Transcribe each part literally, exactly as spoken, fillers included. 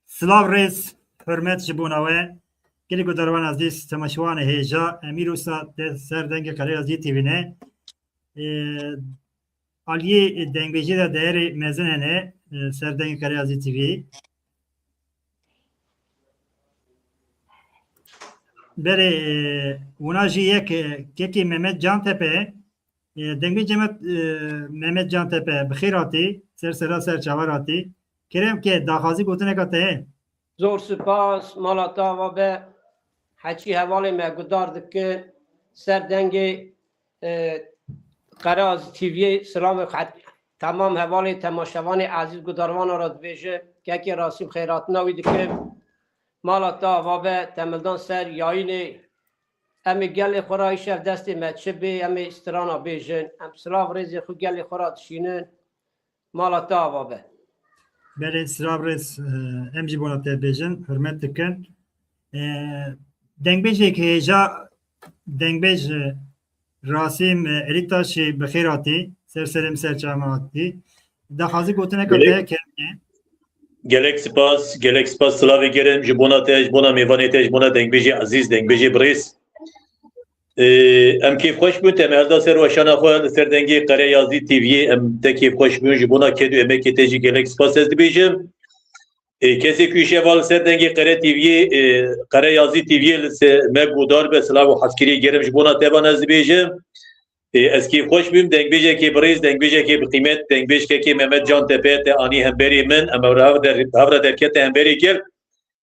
Silav rêz, hurmet ji bona we. Gelek guhdarvan ezîz, temaşevanê hêja, em îro wisa te ser dengê Qereya Zî T V ne. Ê, aliyê dengbêjê de değerê mezin hene, ê, ser dengê Qereya Zî T V. Berê, ê, wina jî yek, ê, kekê Mehmet Cantepe, Ê, dengbêjê me, ê, Mehmet Cantepe, bi xêr hatî, ser sera ser çavar hatî. Kerem ke, daxwazî gotineka te heye? Zor spas, mala te ava be. Heçî hevalê me guhdar dikin. Ser dengê, ê, Qereya Zî T V'yê silamê xwe temam hevalê temaşevanê ezîz guhdarvana re dibêjim. Kekê Rasîm xêrhatina wî dikim. Mala te ava be, te mildan ser yayînê. Em ê gelê xwe re îşev destê me çi bê, em ê strana bêjin. Em silav rêzê xwe gelê xwe re dişînin. Mala te ava be. Belê, silav rêz, e, em jî bona te bêjin, hurmet dikin. E, dengbêjek hêja, dengbêj, e, Rasîm, e, Elîtaşî, bi xêr hatî. Ser serê min, ser çavan hatî. Daxwazî gotineka te heye, kerem ke? Gelek spas, gelek spas, silavê germ ji bona te, ji bona mêvanê te, ji bona dengbêjê ezîz, dengbêjê birêz. Ê, em kêfxweş bûn, te me hevda ser weşana xwe li ser dengê Qereya Zî T V'yê, em te kêfxweş bûn, ji bona ked û emekê te jî gelek spas ez dibêjim. Ê, kesê ku îşev a li ser dengê Qere T V'yê, ê, Qereya Zî T V'yê li se-, me guhdar be, silav û hezkiriyê germ ji bona te van ez dibêjim. Ê, ez kêfxweş bûm, dengbêjekê birêz, dengbêjekê bi qîmet, dengbêjkekê Mehmet Cantepe te anî hemberê min, em hev re, hev der-, hev re derkete hemberê kir.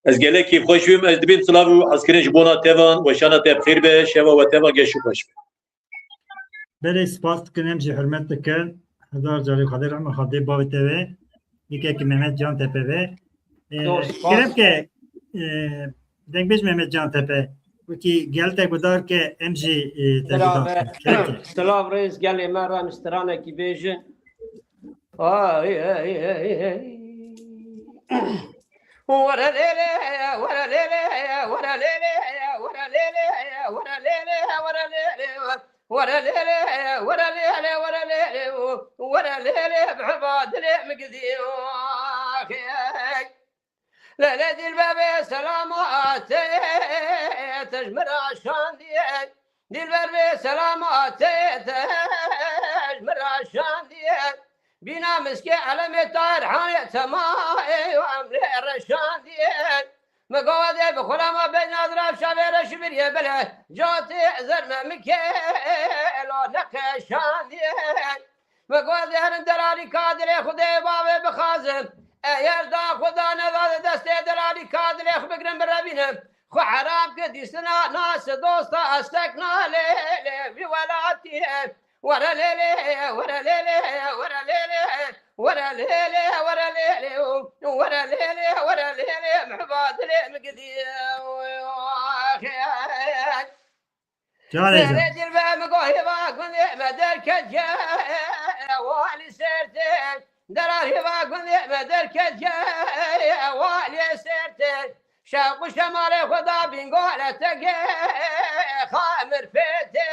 Ez gelek kêfxweş bûm, ez dibêm silav û hezkirin ji bona te van, weşana te bi xêr be, şeva we te van geş û xweş be. Belê, spas dikin, em jî hurmet dikin. Hezar carî Xwedê rehma Xwedê bavê te ve, yekekî Mehmet Cantepe ve. Ê, Zor spas. Kerem ke, ê, dengbêj Mehmet Cantepe, wekî gel te guhdar ke, em jî, ê, te guhdar bikin. Kerem ke. Silav rêz gelê me re, em stranekî bêjin. Ay, ay, ay, ay. Were lê lê, were lê lê, were lê lê, were lê lê, were lê lê, were lê lê, were lê lê, were lê lê, were lê lê, were lê lê, bi heba dilê min gidî. Ax, ey. Lê lê dilber bê selamatê, te ji min re şandiye. Dilber bê selamatê, te ji min re şandiye. Bîna miskê elemê Tahir Hanê Temayê û em lê reşandiye. Mi gava dê bi xulama beyna ziraf şavê reşibiriye bile. Catê zerme mi kê lo neqeşandiye. Mi gava dê herin delalî kadirê Xwedê bavê bixazim. Eger da Xweda neda de destê delalî kadirê xwe bigrim birevînim. Xwe heram ki dîsina nas dosta estek nalê lê vî welatiyê. Were lê lê, were lê lê, were lê lê, were lê lê, were lê lê, were lê lê, were lê lê, mihba dilê min gidiye. Lê lê dilbe min go hêva gundê me derketiye, walî sertê. Dera hêva gundê me derketiye, walî sertê. Şeq û şemalê xwe da bîngole teke xamir pêtê.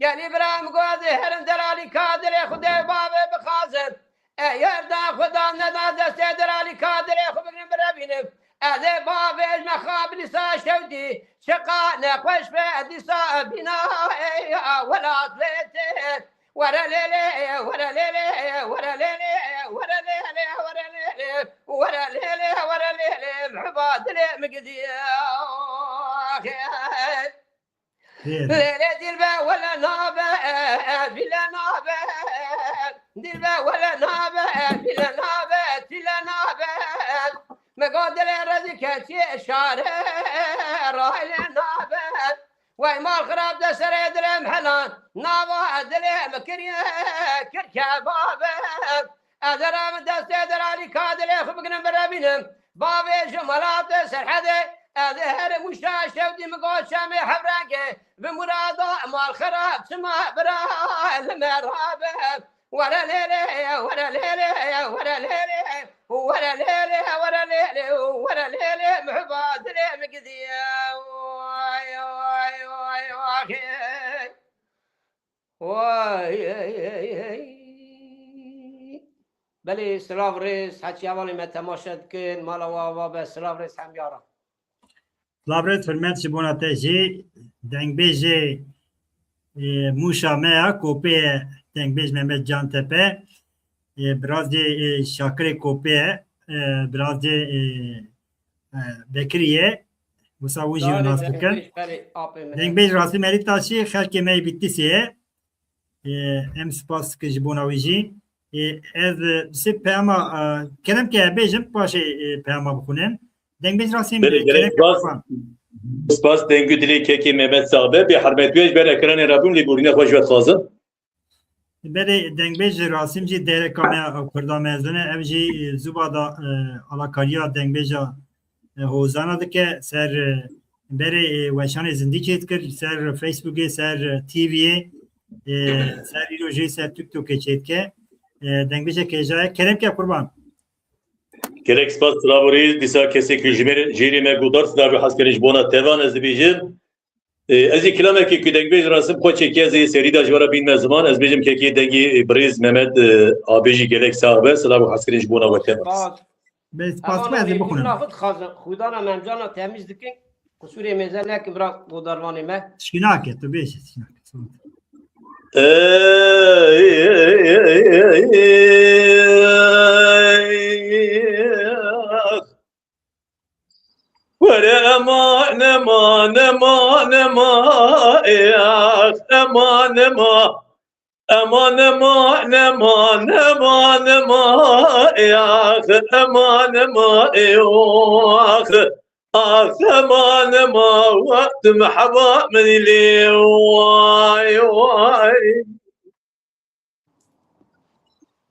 Gelî bira min go ez ê herim delalî kadirê Xwedê bavê bixazim. Eger da Xweda neda destê delalî kadirê xwe bigrim birevînim. Ez ê bavê ji me xabilisa şewdî. Çiqa nexweş be dîsa bîna ey welat vêtê. Were lê lê, were lê lê, were lê lê, were lê lê, were lê lê, were lê lê, were lê lê, were lê lê, mihba dilê min gidiye. Lê lê dilbe wele nabe, bile nabe. Dilbe wele nabe, bile nabe, tile nabe. Me go dilê rezî keçiyê şare, rayle nabe. Wey mal xirab de serê dilê min helan, nava dilê min kiriye kir kebabe. Ez ê re min destê delalî ka dilê xwe bigrim birevînim. Bavê ji welatê Serhedê, ez ê herim û şaş şewdî min got çemê hevrengê. Bi murada mal xirab çima bira li me rabe. Were lê lê, were lê lê, were lê lê, were lê lê, were lê lê, were lê lê, mihba dilê min gidiye. Way, way, way, way. Way, hey, hey, hey. Belê, silav rêz, heçî hevalê me temaşe dikin, mala we ava be, silav rêz hemya re. Silav rêz, hurmet ji bona te jî, dengbêjê, e, Mûşa me ya, Kopê ye, dengbêj Mehmet Cantepe, e, birazcê, e, Şakirê Kopê ye, e, birazcê, e, e, Bekirî ye, wisa hûn jî nas dikin. Dengbêj Rasî Merîtaşî, xelkê me yê Bitlisê ye. E, em spas dikin ji bona wî jî. E, ez, e, sê peyama, e, kerem ke bêjim, paşê, e, peyama bixwînim. Dengbêj Rasî, Belê, e, gerek kerem ke spas. Spas dengû dilê kekê Mehmet Sabe. Bê hermet wê ji ber ekranê re bûm, lêborîna xwe ji we dixwazim. Belê, dengbêj Rasîm jî dereka me ya Kurda mezin e. Ev jî, e, zûba da, e, alakariya dengbêja, e, Hozana dike, ser, e, berê, e, weşanê zindî çêdikir, ser Facebookê, ser, e, T V'yê, e, ser îro jî ser TikTokê çêdike. E, dengbêjek hêja ye. Kerem ke qurban. Gelek spas, silav û rêz. Dîsa kesê ku ji me, jêrê me guhdar, silav û hez kirin ji bona tevan ez dibêjim. E, ez ê kilamekê ku dengbêj Rasim xwe çêkiye, ez ê serî de ji we re bînme ziman. Ez bêjim kekê dengê, e, birêz Mehmet, e, Abê jî gelek sax be. Silav û hezkirin ji bona we tevan. Spas. Bê spas be, ez ê bixwînim. Xwedana me em cana temîz dikin. Qusûrê mêze nekin bira godarvanê me. Tişkî nake, tu bêje, tişkî nake. Were eman, eman, eman, eman, eh, ah, eman, eman. Eman, eman, eman, eman, eman, eh, ah, eman, eman, eh, oh, ah. Ah, eman, eman, wextim heba min lê, way, way.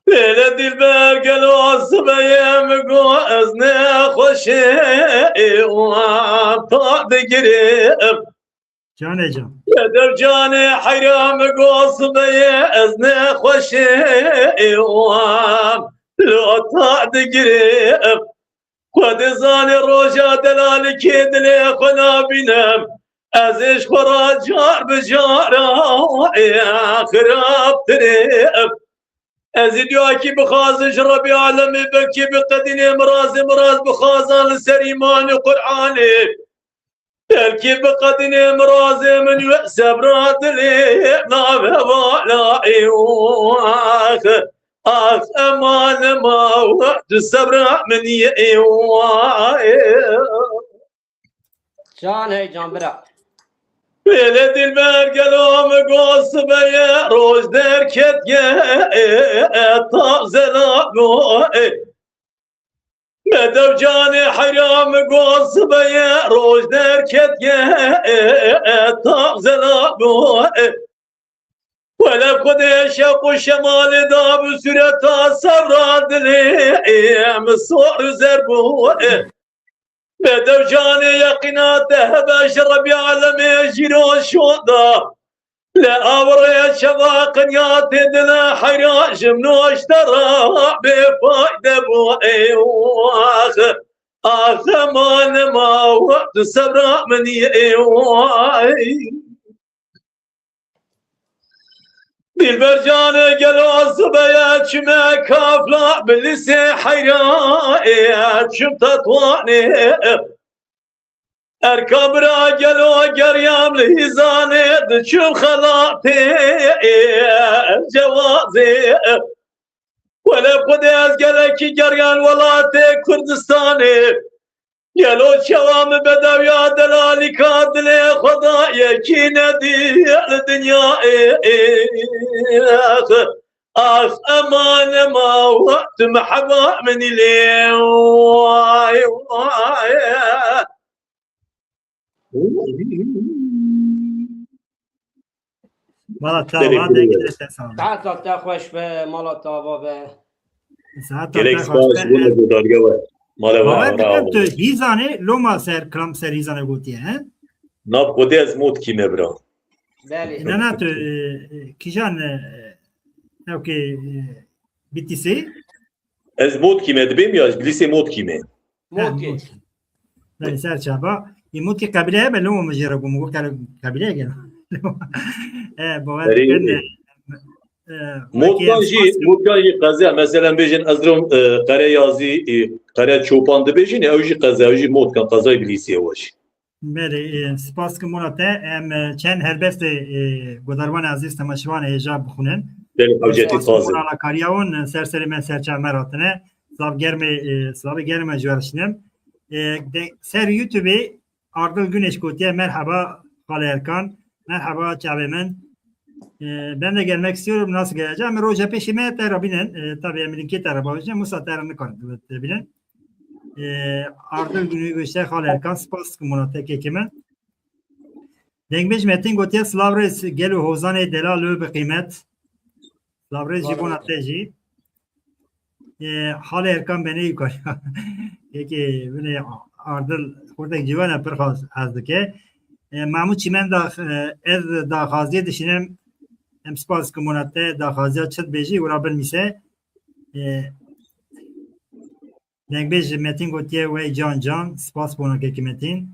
Lêle dilber gelo sibeyê min got ez nexweşê wan ta digirim. Canê can. Bedew canê heyra min got sibeyê ez nexweşê wan lo ta digirim. Xwedê zanê roja delalikê dilê xwe nabînim. Ez ê ji xwe re car bi cara, ê, xirabtirê. Ez ê dua kî bixwazim ji Rebî Alemê, belkî bi qedînê mirazê miraz bixwazan li ser îman û Qur'anê. Belkî bi qedînê mirazê min wê sebra dilê nave vala ê, ax, ax, eman, eman, tu sebra min yê, ê, wa, ê. Can hey can bira. Lêle dilber gelo min got sibeyê roj derketiye, e, e, e, ta zela bo, e. Bedew canê heyra min got sibeyê roj derketiye, e, e, e, ta zela bo, e. Wele Xwedê şeq û şemalê da bi sureta sewra dilê, e, min sor û zer bû, e. Bedew canê yeqîna te hebe ji Rebî Alemê jîro şoda. Li awirê çava qinya tê dile heyra ji min û ji te re bêfayde bû, ê, ax. Ax, eman, eman, tu sebra min yê, ê, ay. Dilber canê gelo sibeye çime kafla Bilisê heyra, ê, çim Tetwanê. Erka bira gelo geriyam li hîzanê diçim xelatê, ê, cewazê. Wele Xwedê ez gelekî geriyan welatê Kurdistanê. Gelo çawa min bedewiya delalîka dilê xwe da yekî nedî li dinyayê. Ax, eman, eman, tu meheba min î lê, way, way. Mala te ava, dengê te sağ be. Saeta te xweş be, mala te ava be. Saeta te xweş be. Gerek spas ji bo guhdarîya we. Mala we ava. Bawer dikim tu hîzanê, loma ser, kilam ser hîzanê gotiye, he? Nav xwedê ez mot kîme bira. Belê. Ne, ne, tu, e, e, kîjan, e, ew ki, e, Bitîsê? Ez Motkî me dibêm ya ji Bilîsê Motkî me. Motkî. Belê, ser çava. Î Motkî qebîle hebe, loma min jê re got, min got, kare qebîle gel. E, bawer dikin, e, e, Motkan jî, Motkan jî qeze, mesela bêjin ez dirom, e, Qere Yazî, e, Qere Çopan dibêjin, ew jî qeze, ew jî Motkan, qezayê Bilîsiyê we jî. Belê, e, spas kim bona te. Em, e, çend helbestê, e, guhdarvanê ezîz, temaşevanê hêja bixwînin. Belê, hewcetî Spas kim taze. Bona alakariya wan, e, ser serê me, ser çav me ratine. Silav germê, e, silavê germê ji we re şînim. E, de, ser YouTubeê Ardıl Güneş gotiye, "Merhaba Xalê Erkan, merhaba çavê min. E, ben de gelmek istiyorum, nasıl geleceğim?" Roja pêşî me te re bînin, e, tabii em linkê te re bavêjin, musa te re nikarin te bînin. E, Ardıl Güneş gotiye, "Xalê Erkan, spas dikim bona te kekê min." Dengbêj Metin gotiye, "Silav rêz, gelo hozanê delal û bi qîmet." Silav rêz jî bona te jî. E, Xalê Erkan benê yukarıya. Yekê binê Ardıl xurtek ciwana pir xaz hez dike. E, Mahmut Çimen da, e, ez daxaziyê dişînim. Em spas dikim bona te daxaziya çi dibêjî, wira binivîse. E, Dengbêj Metin gotiye, "Wey can can, spas bona kekî Metin."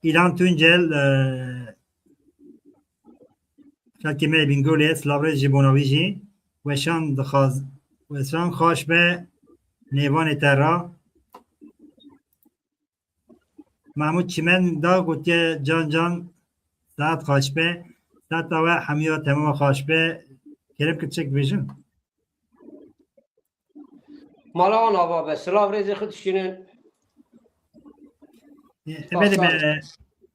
Îlan Tuncel, e, xelkê me Bîngolê, silav rêz ji bona wî jî. Weşan dixaz, weşan xaş be nêvanê te ra. Mahmut Çimen da gotiye, "Can can, saet xaş be." Saeta we hemiya temama xaş be. Kerem ki çek bêjin. Mala wan ava be, silav rêzê xwe dişînin. E, Spas, belê, spas. Me,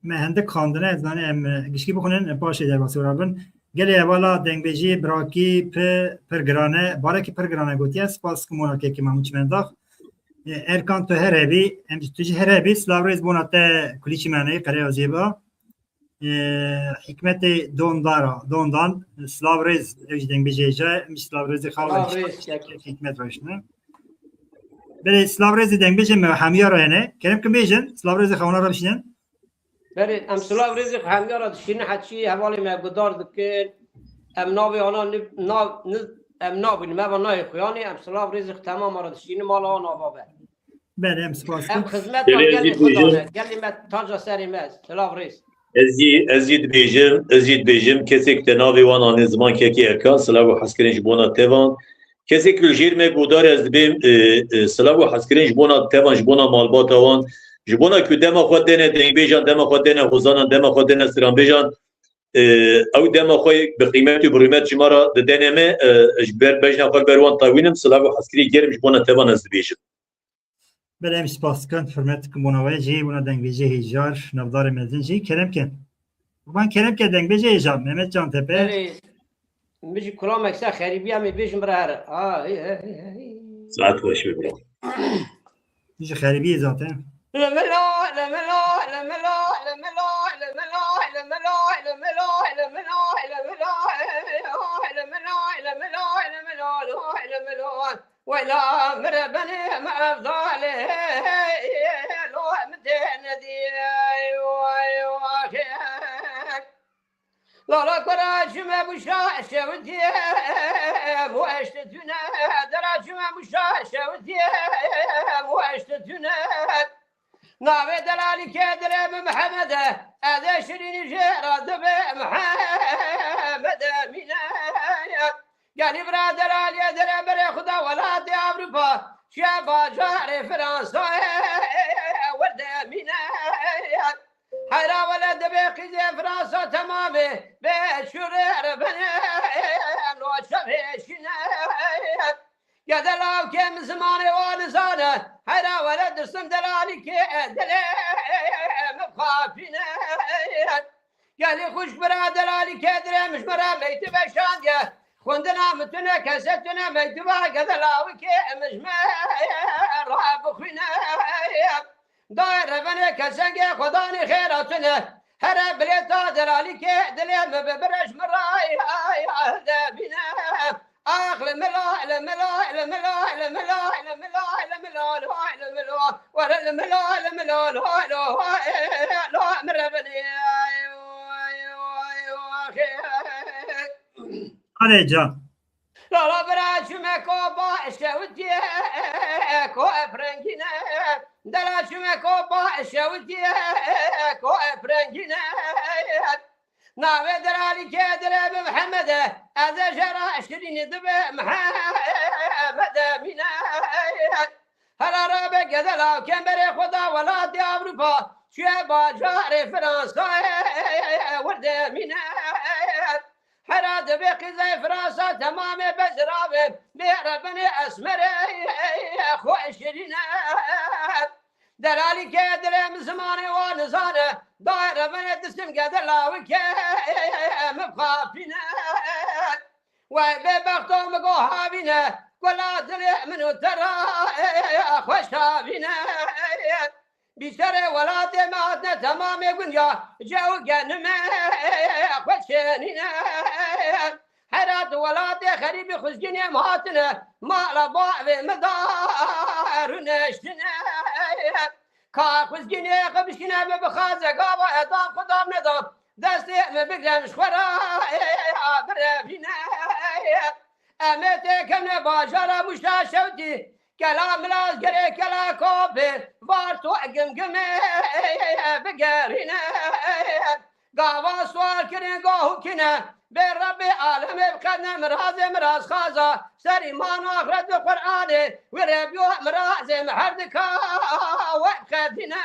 me hindik xandine, ez zanî em, e, gişkî bixwînin, e, paşê derbasî wira bin. Gelê hevala dengbêjî, birakî, pi, pir giran e. Barekî pir giran e gotiye. Spas dikim wana kekê Mahmut Çimendax. E, Erkan tu her hebî, em tu jî her hebî, silav rêz bona te kulî çimenê, qereyaziyê ba. E, Hikmetê Dondara, Dondan, silav rêz, ew jî dengbêjê hêja, em jî silav rêzê xawa Silav rêz, kek. Hikmet rêşne. Belê silav rêzê dengbêjê me hemiya re hene. Kerem ki bêjin, silav rêzê xawana re bişînin. Belê, em silav rêzê xwe hemiya re dişînin, heçî hevalê me guhdar dikin. Em navê wana ni-, nav-, ni-, em nabînin, me va nayê xuyanê, em silav rêzê xwe temama re dişînin, mala wan ava be. Belê, em spas dikin. Em xizmeta Belê, ez gelê jî xwe dibêjim. dane. Gelê me taca serê me, silav rêz. Ez jî, ez jî dibêjim, ez jî dibêjim, kesê ku te navê wan anî ziman kekê Erkan, silav û hezkirin ji bona tevan. Kesê ku li jêr me guhdar e, ez dibêm, e, e, silav û hezkirin ji bona tevan, ji bona malbata wan, ji bona ku dema xwe dene dengbêjan, dema xwe dene hozanan, dema xwe dene stranbêjan, e, ew dema xwe bi qîmet û bi rûmet ji me re didene me, e, ji ber bejna xwe li ber wan tewînim, silav û hezkirî germ ji bona tevan ez dibêjim. Belê, em spas dikin, hurmet dikin bona we jî, bona dengbêjê hêjar, navdarê mezin jî. Kerem ke. Qurban kerem ke dengbêjê hêja, Mehmet Cantepe. Belê, min jî kulamek ser xerîbî em ê bêjin bira here. Ay, ay, ay. Saet xweş be bira. Min jî xerîbî zaten. Wela min re benê mevdalê, lo min tê nedî, ay, ay, ay. Lala kura çime buşa şewtiye, bu eşte tüne, dera çime buşa şewtiye, bu eşte tüne. Navê delalî kê dilê min Mihemed e, ez ê şirînî jê re dibê Mihemed Emîn e. Gelî bira delalî dilê berê xwe da welatê Ewropa, çiye bajarê Fransayê, werde Emîn e. Heyra wele dibê qîzê Fransa temamê, bê şûrê re benê, no çavê şîne. Gede lawkê min zimanê wan nizane, heyra were dirsim delalîkê dilê min xapîne. Gelî xwişk bira delalîkê dilê min ji me re meytî veşandiye. Xwendina min tune, kesê tune, meytî va gede lawikê min ji me re bixwîne. Dayê revenê kesengê xwedanê xêra tune. Here bilêta delalîkê dilê min bi birêj min ray ay ay debîne. Ax li mila, li mila, li mila, li mila, li mila, li mila, li mila, li mila, were li mila, li mila, li mila, li mila, min revenê. Ay, ay, ay, ay. Hale can. Lala bira çime ko ba şewtiye ko eprengine. Dela çime ko ba şewtiye ko eprengine. Navê delalî kê dire bi Mihemed e, ez ê jê re şirînî dibe Mihemed e mîne. Hela rabe gedela kemberê xwe da welatê Ewropa, çûye bajarê Fransayê, wirdê mîne. Hera dibe qîzeyê Fransa temamê bezirabê, bê rebenê esmerê xwe şirîne. Delalî kê dilê min zimanê wan nizane, dayê revenê disim gedela wî kê min bixapîne. Wey bê bexto min go havîne, gula dilê min û te ra xweş havîne. Bîserê welatê me hatine temamê gunya, ce û genimê xwe çênîne. Herat welatê xerîbî xuzgînê me hatine, mala bavê me da rûneştine. Ka xuzgînê xwe bişkîne me bixaze, gava edam xwe dam nedam, destê me bigirem ji xwe ra birevîne. Em ê têkevne bajara Mûşa Şewtî, kela Milaz gerê kela Kopê, Varto Gimgimê bigerîne. Gava sual kirin gahûkîne, bê Rebbê alemê biqedne mirazê miraz xaza, ser îman û axret bi Qur'anê, wî rê biyo mirazê me her dika we biqedîne.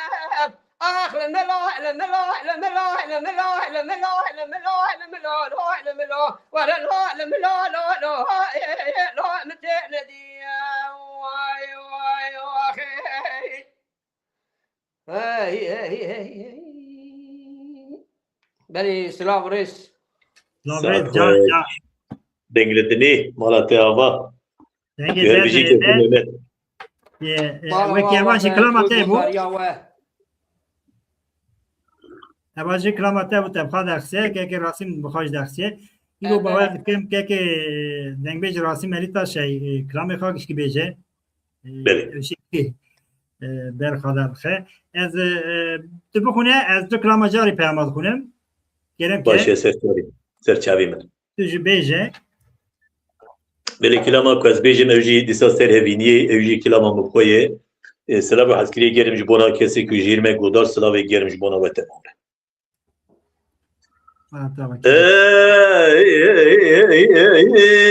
Ax li milo, li milo, li milo, li milo, li milo, li milo, li milo, lo, li milo, were lo, li milo, lo, lo, e, e, e, lo, mi tê nedî. Way, way, ax, ey. Hey, hey, hey, hey. Belê, silav rêz. Silav rêz, can, can. Deng li dinê, mala te ava. Dengê te bijî, kek Mehmet. Ye, e, wekî eva jî kilama te bû. Eva jî kilama te bû, te bi xwe derxiye, kekê Rasîm bi xwe jî derxiye. Îro bawer dikim, kekê dengbêj Rasîm Elîtaş e, e, kilamê xwe gişkî bêje. E, Belê. Ew jî, e, ber xwe derdixe. Ez, e, e, tu bixwîne, ez tu kilama carî peyama dixwînim. Kerem ke. Baş e, ser çavî, ser çavî min. Tu jî bêje. Belê kilama ku ez bêjim, ew jî dîsa ser hevîniyê, ew jî kilama min xwe ye. E, silav û hezkiriyê germ ji bona kesê ku jîr me godar, silavê germ ji bona we temam be. Ha, tamam. Ey, ey, ey, ey, ey.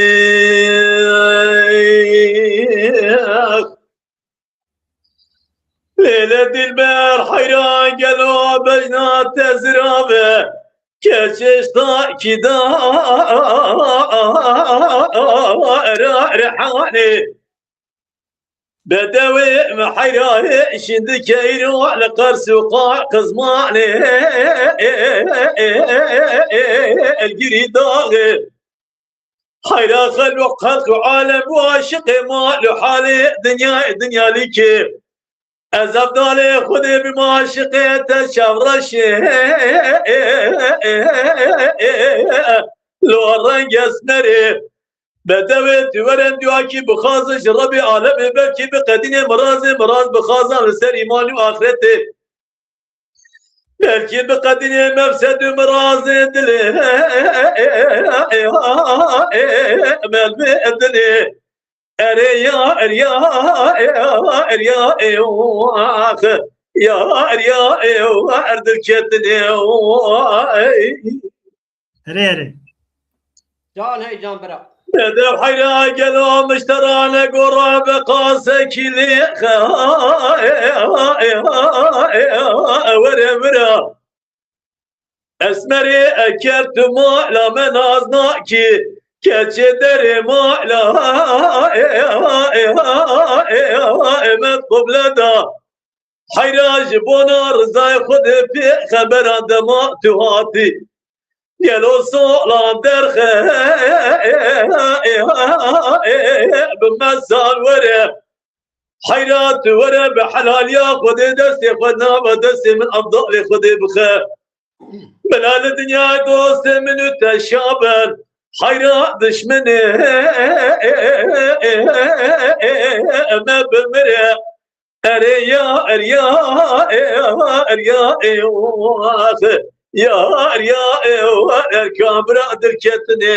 Lêle dilber heyran gelo bejna te zirav e. Keçêşta kî da rehanê. Bedewê me heyrayê şîn dikeyro li qers û qa-, qizmanê el girî daxê. Heyra xelq û xelq û alem û aşiqê mal û halê dinyayê dinyalîkê. Ez evdalê Xwedê bim aşiqê te çavreşê. Lo reng esmerê. Bedewê tu were em dua kî bixwazin ji Rebê alemê belkî biqedînê mirazê miraz bixwazan li ser îman û axretê. Belkî biqedînê mefsed û mirazê dilê. Melmê dilê. Erê ya, er ya, er ya, ê, ax. Ya, er ya, ê, er dilketinê, ey. Erê, erê. Can hey can bira. Bedew heyra gelo mişterane gora be qase kilî. Were vira. Esmerê eker tu mala me naz nakî, keçê derê mala me qible da. Heyra ji bona rizayê Xwedê pê xebera dema tu hatî. Gelo solan derxe bi me sal were. Heyra tu were bi helaliya Xwedê destê xwe nava destê min evdalê Xwedê bixe. Bila li dinya dostê min û te şa ben. Heyra dişminê me bimire. Erê ya, er ya, er ya, ê, ax. Ya, er ya, ê, er kabira dilketinê.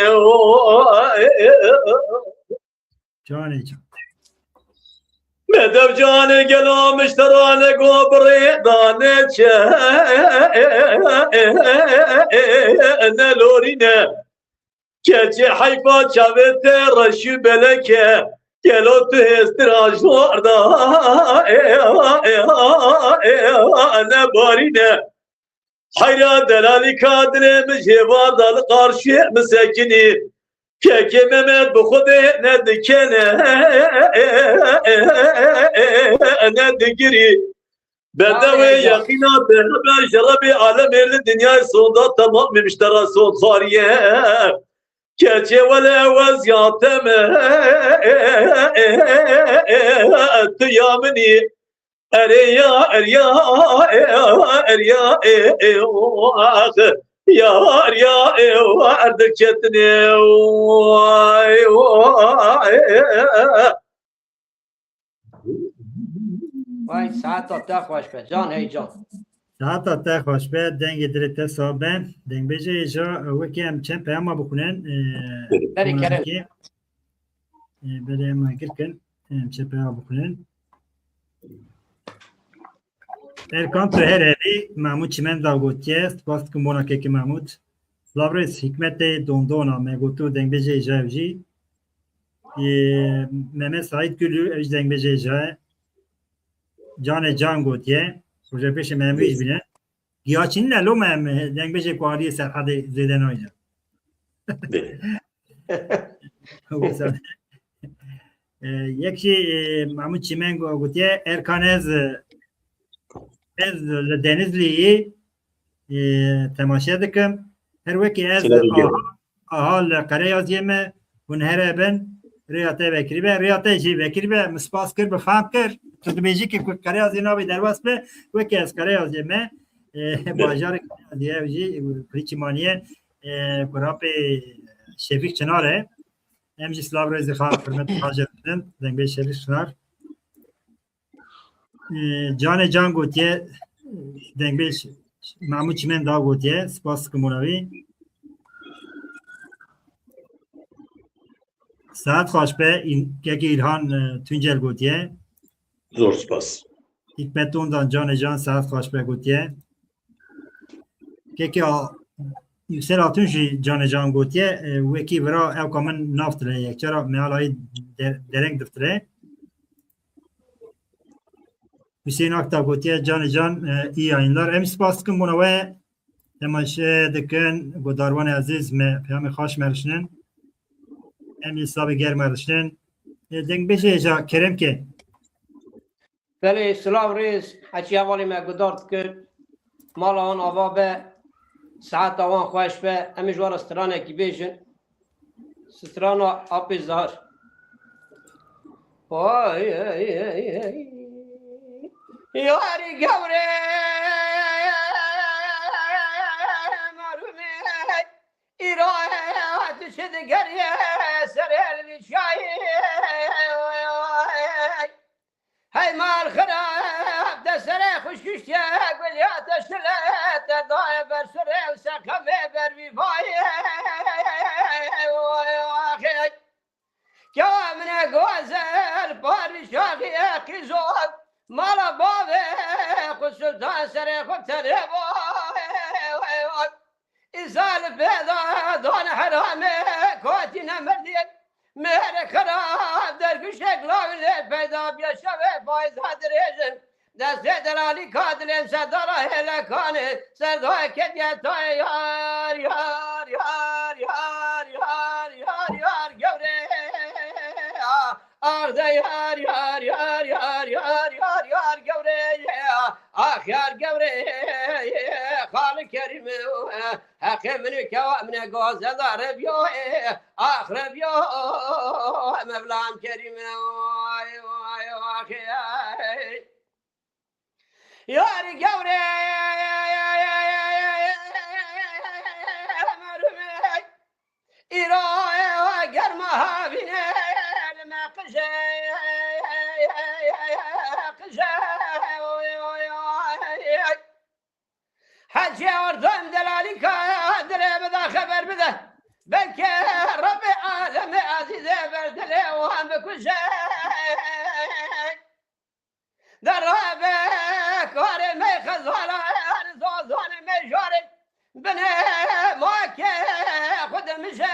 Canê can. Devcanê gelo mişterane go birê dane çe ne lorîne. Keçê heyfa çavê te reşî beleke. Gelo tu hêstir ajor da ne barîne. Heyra delalîka dilê min ji hêvar da li qarşiyê min sekinî. Kekê Mehmet bi Xwedê nedikene nedigirî. Bedewê yeqîna te hebe ji Rebê alemê li dinyayê sonda temamê miştera sondxariye. Keçê wele wez ya te me tu ya min î. Erê ya, erê ya, erê ya, erê ya, ax. Ya, erê ya, erê ya, erdir ketinê. Vay, saeta te xweş be, can hey can. Saeta te xweş be, dengê dilê te sax be. Dengbêjê hêja, wekî em çend peyama bixwînin, e, Berî kerem. E, belê em agir kin, em çend peyama bixwînin. Erkan tu her hebî, Mahmûd Çimen da gotiye, spas dikim bona kekê Mahmûd. Silav rêz, Hikmetê Dondona, me gotu dengbêjê hêja ew jî. Ê, Mehmet Saîd Gulü, ev jî dengbêjê hêja ye. Canê Can gotiye, rojepêşê me em wî jî bîne. Giyaçînî ne, loma em dengbêjê ku aliyê Serhedê zêde nayne. Wisa. E, yek jî, e, Mahmûd Çimen go-, gotiye, Erkan ez, e, ez li Denizliyê, e, temaşe dikim. Her wekî ez aha, aha li Qereyaziyê me hûn here bin, rêya te vekirî be, rêya te jî vekirî be, min spas kir, bi fehm kir. Tu dibêjî ki ku Qereyaziyê nabê derbas be, wekî ez Qereyaziyê me, e, bajarê Qereyaziyê ew jî, e, kulî çimaniye, e, ku rapê Şefîk Çinar e. Em jî silav rêzê xwe hurmet xwe jê didin. Dengbêj Şerîf Şinar. Ee, Canê Can gotiye, dengbêj Mahmûd Çimen da gotiye. Spas dikim bona wî. Saet xweş be, Îl-, kekê Îlhan, e, Tuncel gotiye. Zor spas. Hikmet Ondan, Canê Can, saet xweş be gotiye. Kekê a-, Yüksel Hatun jî Canê Can gotiye, e, wekî vira ewka min nav tire, yekçara mealayî de-, dereng diftire. Hüseyin Akta gotiye, Canê Can, e, iyi yayınlar. Em spas dikin bona we temaşe dikin, godarwanê ezîz me peyamê xweş merişnin. Em ê sabê germ merişnin. E, dengbêjê hêja kerem ke. Belê, silav rêz, heçî hevalê me guhdar dikir. Mala wan ava be, saeta wan xweş be. Em ê ji wan re stranekî bêjin. Strana Apê Zar. Oy, oy, oy, oy. Yarî gewre merhûmê, îro tu çi digeriye serê elvîşayê. Hey mal xirab, de serê xwe şiştiye, gulya te şile, te daye ber sirê û seqemê ber vîvayê. Kewa min e gozel, parî şaxî e qîzo, mala bavê xwe sultan serê xwe tenê bo. Îsa li pêda dan heramê, kotî nemirdî. Mêrek xirab derguşek lawilê peyda biya, şevê payda dirêjin. Destê delalî ka dilên sedara hêlekanê, serdayê kediye tayê yar, yar, yar, yar, yar, yar, yar, gewrê. Ah, ah, de yar, yar, yar, gewrê. Ah, yar gewrê, xalê Kerîm. Heqê min û kewa min e, gaze da rebiya, e, ax rebiya, Mevlam Kerîm e, ay, ay, ax, ay. Yar gewre, merhûm e, îro, e, germa havîne, li me qije, qije, oy, oy, oy. Hecê ortam delalî ka dilê bida xeber bide. Belkî Rebbê alemê ezîzê ber dilê wan bikuje. Derabe karê me xezala, zazanê me jarê. Binê make xwe de mijey.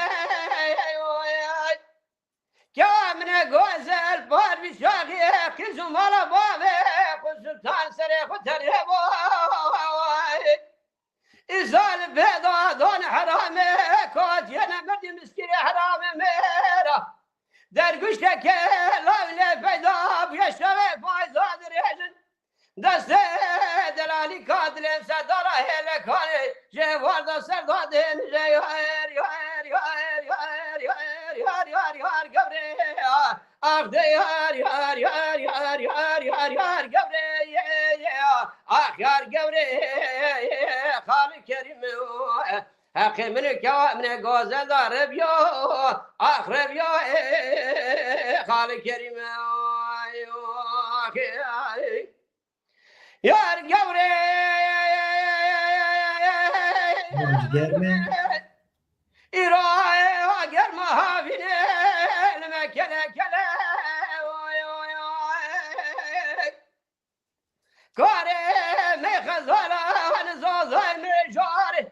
Kewa min e gozel parvî şaxiyê, qîz û mala bavê xwe, sultan serê xwe tenê boy. Îsal pêda dan heramê, katiyene merdî miskîrê heramê mêra. Derguşteke lawlê peyda bûye şevê payza dirêjin. Destê delalî katilên serdara hêlekanê, jê warda serdadên jê yar, yar, yar, gevrê. Ax de yar, yar, yar, gevrê, ye, ye, ax yar gevrê, xalî Kerîm, heqê min û kewa min e gazel da rebiya, ax rebiya, xalî Kerîm, ay, ax, ay. Yar gevrê. Germe. Îro germa havînê li me kele kele. Oy, oy, oy. Karê me xezalan zazay me jarê.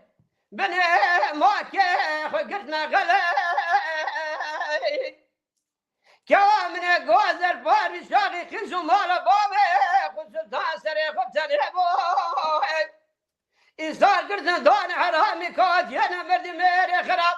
Binê make xwe girtine xeley. Kewa min e gozel parî şaxî, qîz û mala bavê xwe, sultan serê xwe tenê boy. Îsal girtin dan heramî, katiyene merdî mêrê xirab.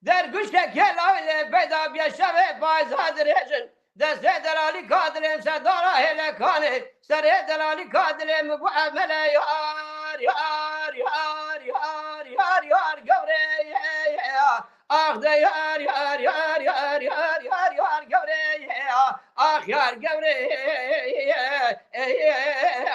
Derguşteke lawlê peyda bûye şevê payza dirêjin. Destê delalî katilên serdara hêlekanê, serê delalî katilê min bû emele yar, yar, yar, yar, yar, yar, gevrê, ye, ye, ya. Ax de yar, yar, yar, gevrê, ye, ya. Ax yar gevrê, ye, ye, ye,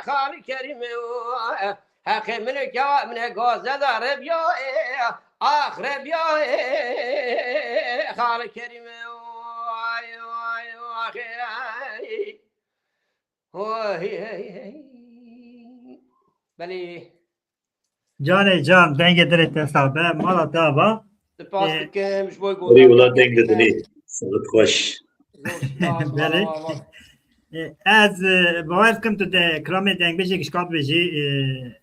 xalî Kerîm, ye. Heqê min û kewa min e gazel da rebiya, ye. Ax rebiya, ye, xalî Kerîm, ye. Ay, ay, ax, ay. Hoy, hey, hey. Belê. Canê can, dengê dilê te sax be, mala te ava. Spas Ee, dikim ji bo Erê wila deng de godarî dilê. Saet xweş. Zor spas, Belê. mala ava. Ee, ez, e, bawer dikim tu de kilamê dengbêjê gişka dibêjî, e,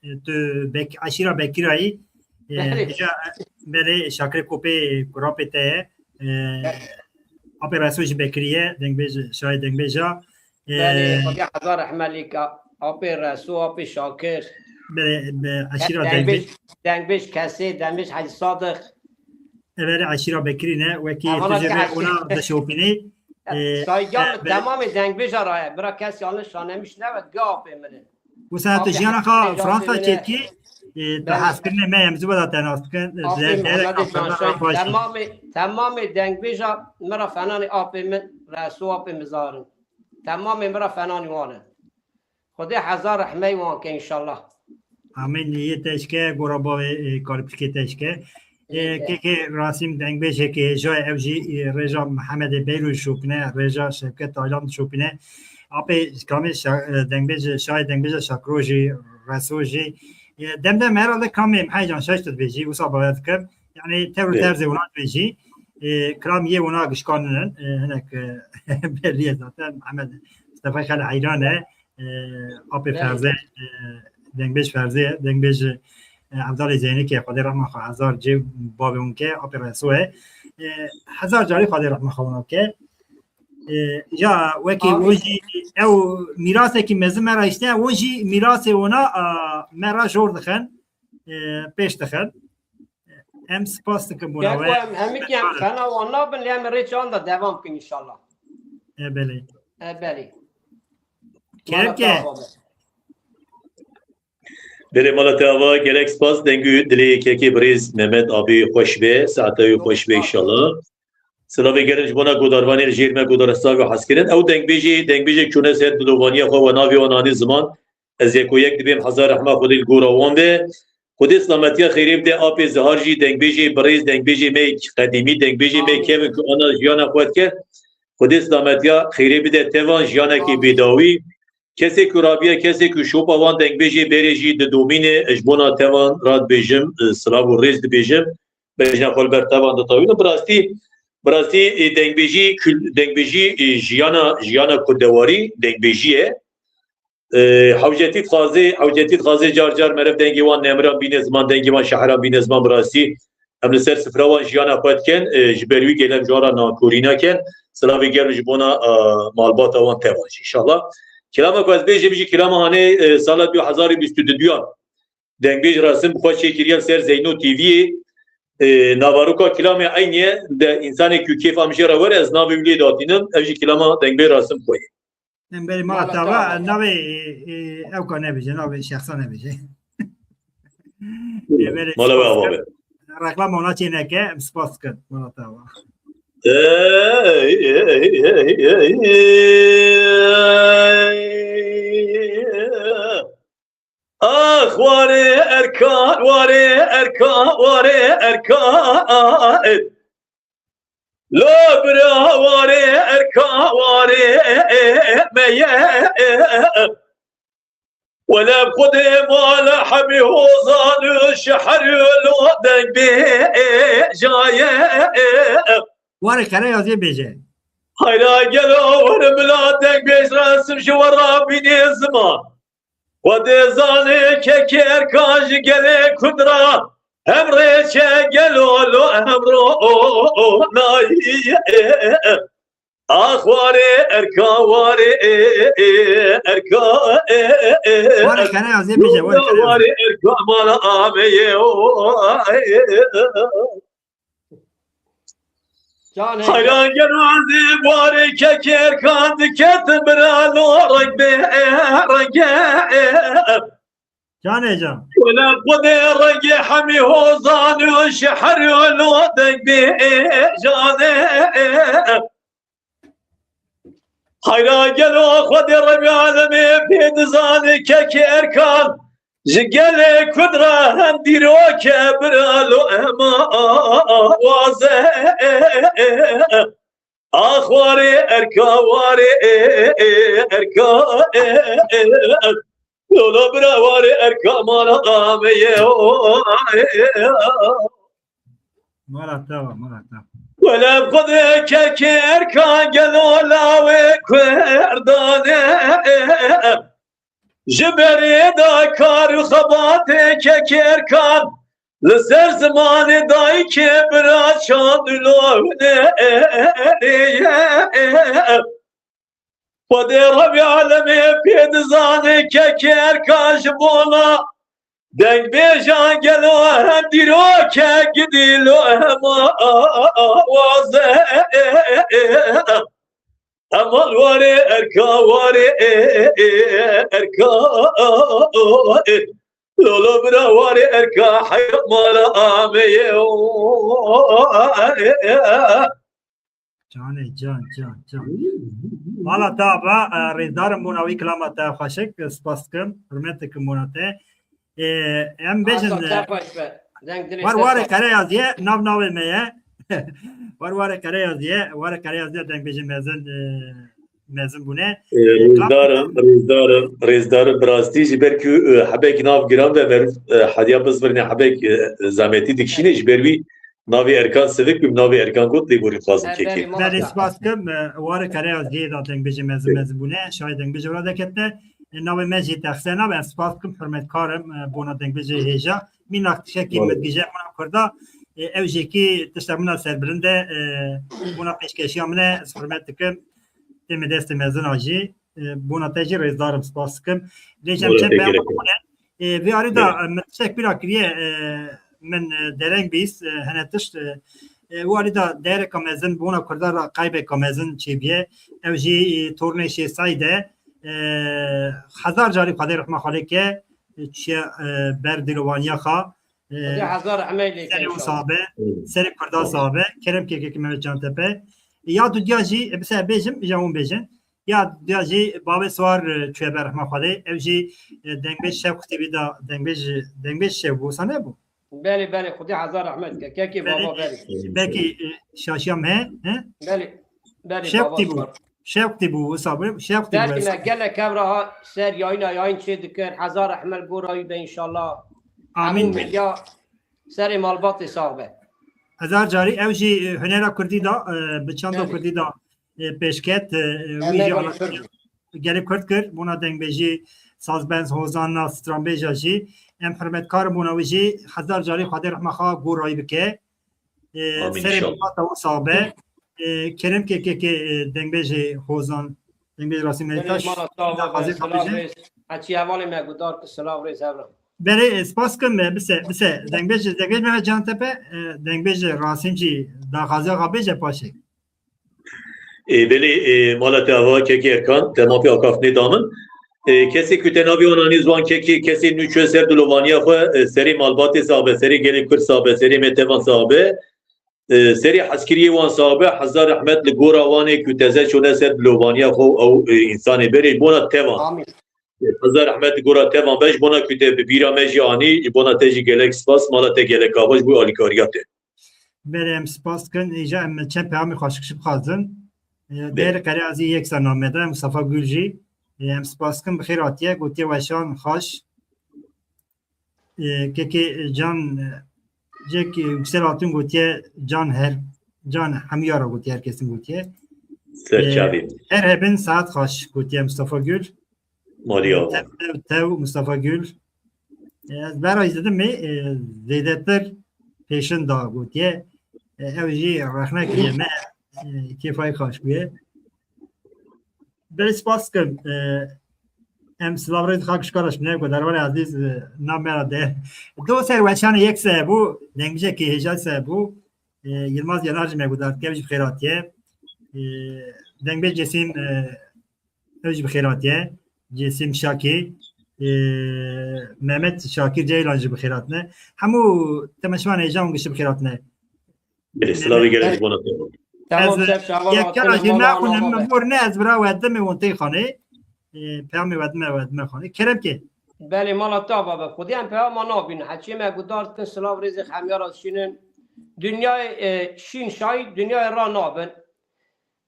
e, tu Bek-, eşîra Bekirayî. Ee, Belê. Îja, belê, Şakirê Kopê kurapê te ye. Ee, Belê. Apê Reso jî Bekirî ye, dengbêj, şayê dengbêja. Belê, Ee, Xwedê hezar rehmet lîka. Apê Reso, apê Şakir. Belê, be, eşîra Dengbêj, dengbêj. Dengbêj kesê, dengbêj Hecî Sadiq. Evere eşîra Bekirî ne, wekî Evana tu jê ke ve eşîra. ona dişopînî. Ee, Saygıya e, min be- temamê dengbêja ra ye. Bira kes yanlış anlamış nebe, gi apê min e. Wisa tu Apê jiyana xwe Hecî Fransa Sadiq çêkî, e, tu Belê. hezkirinê me em zû veda te nas bikin. Apê Ze-, zere Mehemedê Fransa Canşay. xweş. Temamê, temamê dengbêja min ra fenanê apê min, Reso apê min zarin. Temamê min ra fenanî wan e. Xwedê hezar rehmey wan ke înşallah. Amîn. Yê te ji ke gora bavê, e, kaliplikê te ji ke. E, Yê te. Kekê Rasîm dengbêjekê hêja ye, ew jî, e, rêja Mihemedê Beyro şopine, rêja Şevket Taylan şopine. Apê kamê şa-, e, dengbêj, şayê dengbêja Şakro jî, Reso jî. E, dem dem herhalde kamê Mihey Canşay tu dibêjî, wisa bawer dikim. Yani tevr û Evet. terzê wina dibêjî. E, kilam yê wina gişkaninin, e, hinek, e, belî ye zaten. Mihemed Mistefay Xel heyran e. E, apê Evet. Ferze, e, dengbêj Ferze, dengbêj, e, Evdalê Zeynike, Xwedê rehma xwe hezar cê bavê hûn ke, apê Reso e. E, hezar carî Xwedê rehma xwe wina ke. E, ya wekî Amîn. o jî ew mîrasekî mezin me ra hişte, o jî mîrasê wina, a, me ra jor dixin, e, pêş dixin. Em spas dikin bona Gerek we. em hemî ki em Minnetdar in. fena wan nabin, lê em rê çanda devam bikin înşallah. E, belê. E, belê. Kerem Mala ke. te ava be. Belê mala te ava, gelek spas, deng û dilê kekê birêz Mehmet abî xweş be, saeta wî Çok xweş be sağ ol. înşallah. Silavê gelin ji bona godarvanê li jêr me godarista ve hez kirin. Ew dengbêjê, dengbêjê çûne ser dilovaniya xwe we navê wan anî ziman. Ez yeko yek dibêm hezar rehma Xwedê li gora wan be. Xwedê silametiya xeyrê bide apê Zihar jî dengbêjê birêz, dengbêjê me qedîmî, dengbêjê me Amîn. kevin ku ana jiyana xwe dike. Xwedê silametiya xeyrê bide tevan jiyanekê Amîn. bêdawî. Kesê ku rabiye, kesê ku şopa wan dengbêjê berê jî didomîne, ji bona tevan ra dibêjim, e, silav û rêz dibêjim. Bejna xwe li ber tevan ditawîne. Bi rastî, bi rastî, e, dengbêjî, kul-, dengbêjî, e, jiyana, jiyana kurdewarî dengbêjî ye. E, hewcetî dixwazê, hewcetî dixwazê car car meriv dengê wan nemiran bîne ziman, dengê wan şeheran bîne ziman bi rastî. Em li ser sifra wan jiyana xwe dikin, e, ji ber wî gelek ji wan re nankorî nakin. Silavê germ ji bona, e, malbata wan tevan jî. Înşallah. Kilama ku ez bêjim jî kilama hanê, e, sala du hezar û bîst û duyan. Dengbêj Rasim bi xwe çêkiriye li ser Zeyno T V'yê. E, navaroka kilamê eynî ye, de însanê ku kêfa min jê re were, ez navê wî lê datînim, ev jî kilama dengbêj Rasim xwe ye. Em berî mala Mala te ava, te ava. Navê, e, e, ew ka nebêje, navê şexsa nebêje. Ê, berê Mala we spas ava dikim. Be. Reklama ona çê neke, em spas dikin. Mala te ava. Ey, ey, ey, ey, ey. Ax, warê Erkan, warê Erkan, warê Erkan. Lo bira warê Erkan, warê me ye. Wele Xwedê mala hemî hozan û şeher û lo deng bê jaye. Warê Kereyazê bêje. Hayra gelo were bila dengbêj Rasim ji we re bînê ziman. Xwedê zanê kekê Erkan ji gelê Kurd re hem rêçe gelo lo hem ro nayî. Ax warê Erkan, warê Erkan. Warê Kereyazê bêje, warê Kereyazê. Warê Erkan mala ameye. Can heyran. Hayran genazê warê kekê Erkan diketin biralo reng be renge. Can heyran. Wele Xwedê rengê hemî hozan û şeher û lo deng bê jane. Hayra gelo Xwedê Rebî Alemê pê dizane kekê Erkan. Ji gelê Kurd re hem dîroke biralo ema waze. Ax warê Erka, warê Erka. Lolo bira warê Erka mala ameye. Mala te wa, mala te. Wele Xwedê kekê Erkan gelo lawê Kurdanê. Ji berê de kar û xebatê kekê Erkan li ser zimanê dayikê bira çand û lo hunerê ye. Xwedê Rebî Alemê pê dizane kekê Erkan ji bona dengbêjan gelo hem dîroke gidî lo hema waze. Hemal warê Erka, warê Erka. Lolo bira warê Erka, heyat mala ameye. Canê can, can, can. Mala te ava, e, rêzdarim bona wî kilama te xweşik, e, spas dikim, hurmet dikim bona te. E, em bêjin, Asa te e, xweş be. Deng dilê war te warê spas. Kereyazîye, nav navê me ye. War warê Kereyazîye, warê Kereyazîye dengbêjê mezin, e, mezin bûne. E, E, rêzdarim, rêzdarim, rêzdarim, bi rastî ji ber ku, e, hebek nav giran be, meriv, e, hediya bizvirine hebek, e, zehmetî dikişîne, ji ber wî navê Erkan Sivik bû, navê Erkan Got lê borî dixwazim E, kekê. Belê, mala Belê, te. Spas dikim, e, warê Kereyazîye da dengbêjê mezin Belê. Mezin bûne, şayê dengbêjê wira deketine. E, navê me jî Texsena be, ez spas dikim, hurmetkarim, e, bona dengbêjê hêja. Mînak tişekî Belê. Min digije bona Kurda, e, ew jêkî tişta min a serbilind e, e, bona pêşkeşiya min e, ez hurmet dikim. Tê me destê mezina jî, e, bona te jî rêzdarim, spas dikim. Lê ji em Wala çend te peyama gerek. Bixwîne. E, vê arî de, Gerek. E, min tiştek pîra kiriye, e, min, e, dereng bîst, e, hene tişt, e, e, wê arî de dereka mezin bona Kurda re qeybeka mezin çêbiye. Ew jî, e, tornê Şêx Seîd e, e, hezar carî Xwedê rehma xwe lê ke, e, çiye, e, ber dilovaniya xwe. E, Xwedê hezar rehmê lê ke serê inşallah. Sabe, serê Kurda sabe. Kerem kekekî Mehmet Cantepe. Ya dudiya jî, e, bi se bêjim, ja hûn bêjin. Ya dudiya jî bavê Swar, e, çûye ber rehma Xwedê. Ew jî, e, dengbêj Şevq T V da, dengbêj, dengbêj Şevq bû, wisa nebû? Belê, belê, Xwedê hezar rehmet ke. Kekê Belê, baba belê. Belkî, e, şaşiyam he, he? Belê, belê, Şevq baba T V bû. Swar. Şevq T V bû, wisa bû, Şevq T V Belkî bû. Me gelek hev re ha ser yayına yayın çê dikir. Hezar rehmet gora wî be inşallah. Amîn. Hemû medya serê malbatê sax be. Hezar carî ew jî, e, hunera Kurdî da, e, bi çanda Belê. Kurdî da, e, pêşket, e, wî Emek jî wî ala Kurd. gelê Kurd kir, bona dengbêjî, sazbenz, hozanna, stranbêja jî. Em hurmetkar in bona wî jî, hezar carî Xwedê rehma xwe gorayî bike. E, Amîn serê inşallah. Malbata û sabe. E, kerem ke ke ke, e, dengbêjê hozan, dengbêj Rasîm Belê, Mehtaş, mala te ava be, hazir silav kabêje. Rêz. Heçî hevalê me gudar ki silav rêz hevra. Belê, e, spas kim, e, bise, bise. Dengbêj, dengbêj Mehmet Can Tepe, e, dengbêj Rasîm jî daxwaziya xwe bêje paşê. Ê, belê, ê, mala te ava kekê Erkan, te mafê akaftinê da min. Ê, kesê ku te navê wan anî ziwan kekê, kesê nû çûye ser dilovaniya xwe, ê, serê malbatê sabe, serê gelê Kurd sabe, serê me tevan sabe, ê, serê heskiriyê wan sabe, hezar rehmet li gora wan ê ku teze çûne ser dilovaniya xwe û ew, ê, însanê berê bona tevan. Amîn. Ê, hezar rehmet li gora tevan be ji bona ku te bi bîra me jî anî, ji bona te jî gelek spas, mala te gelek ava ji bo alîkariya te. Belê, em spas dikin. Îja em çend peyamê xweşik jî bixwazin. E, Belê. Dêr Qerê Azî yek sena me de, Mustafa Gül jî. E, em spas dikin, bi xêr hatiye, gotiye weşan, xweş. E, kekê Can, e, Cek, e, Yüksel Altın gotiye Can her, Can hemiya ra gotiye, her kesin gotiye. Ser E, çavê. Her hebin saet xweş gotiye Mustafa Gül. Malî E, ava. Tev, tev, tev, Mustafa Gül. E, ez berayî dedim mi, e, zêdetir pêşin da gotiye. E, ew jî rexne kiriye me, e, kêfayî xaş bûye. Belê spas dikim. E, em silav rêz xak şikara şmine ku dervanê ezîz, e, na me ra de. Do ser weşanê yek se bû, dengbêjekê hêja se bû. E, Yilmaz Yenar jî me guhdar dike, ew jî bi xêr hatiye. E, dengbêj Cesîm, e, Ew jî bi xêr hatiye. Cêsim Şakî, e, Mehmet Şakir Ceylan jî bi xêr hatine. Hemû temaşevanê hêja hûn giştî bi xêr hatine. Belê, silavê gelek ji bona te. Tamam, Ez ser çavan yek hatine, kara jî mala me wan xwînim, ava be. Min bor ne ez bira we dimê wan tê xanê. E, peyamê we dime, we dime xanê. Kerem ke. Belê, mala te ava be. Xwedî em peyama nabînin. Heçê me guhdar dikin, silav rêzê xemya ra dişînin. Dinyayê, e, şîn şayî, dinyayê ra nabin.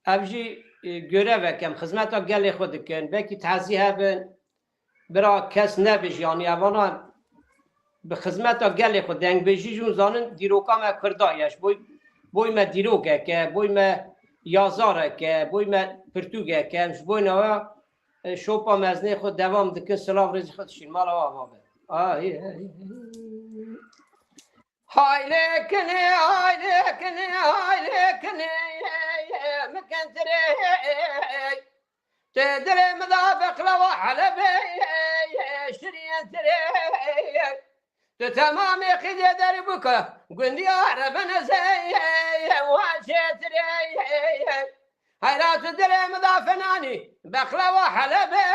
Ev jî, e, görevek em xizmeta gelê xwe dikin. Belkî tezî hebin, bira kes nebêj, yanî evana bi xizmeta gelê xwe, dengbêjî jî hûn zanin, dîroka me Kurda ye. Ji bo, boy me dîrokek e, boy me yazarek e, boy me pirtûkek e. Em ji boyna we, e, şopa mezinê xwe devam dikin, silav rêzê xwe dişîn. Mala we ava be. Ay, ay, ay. Haylê kinê, haylê kinê, haylê kinê, min kentirê. Tê dilê min da beqlawa Helebê, şirîn tirê. Tu temamê qîdê derî bûka, gundiya Rebenezê, wa çêtirê. Heyra tu dilê min da fenanî, beqlawa Helebê,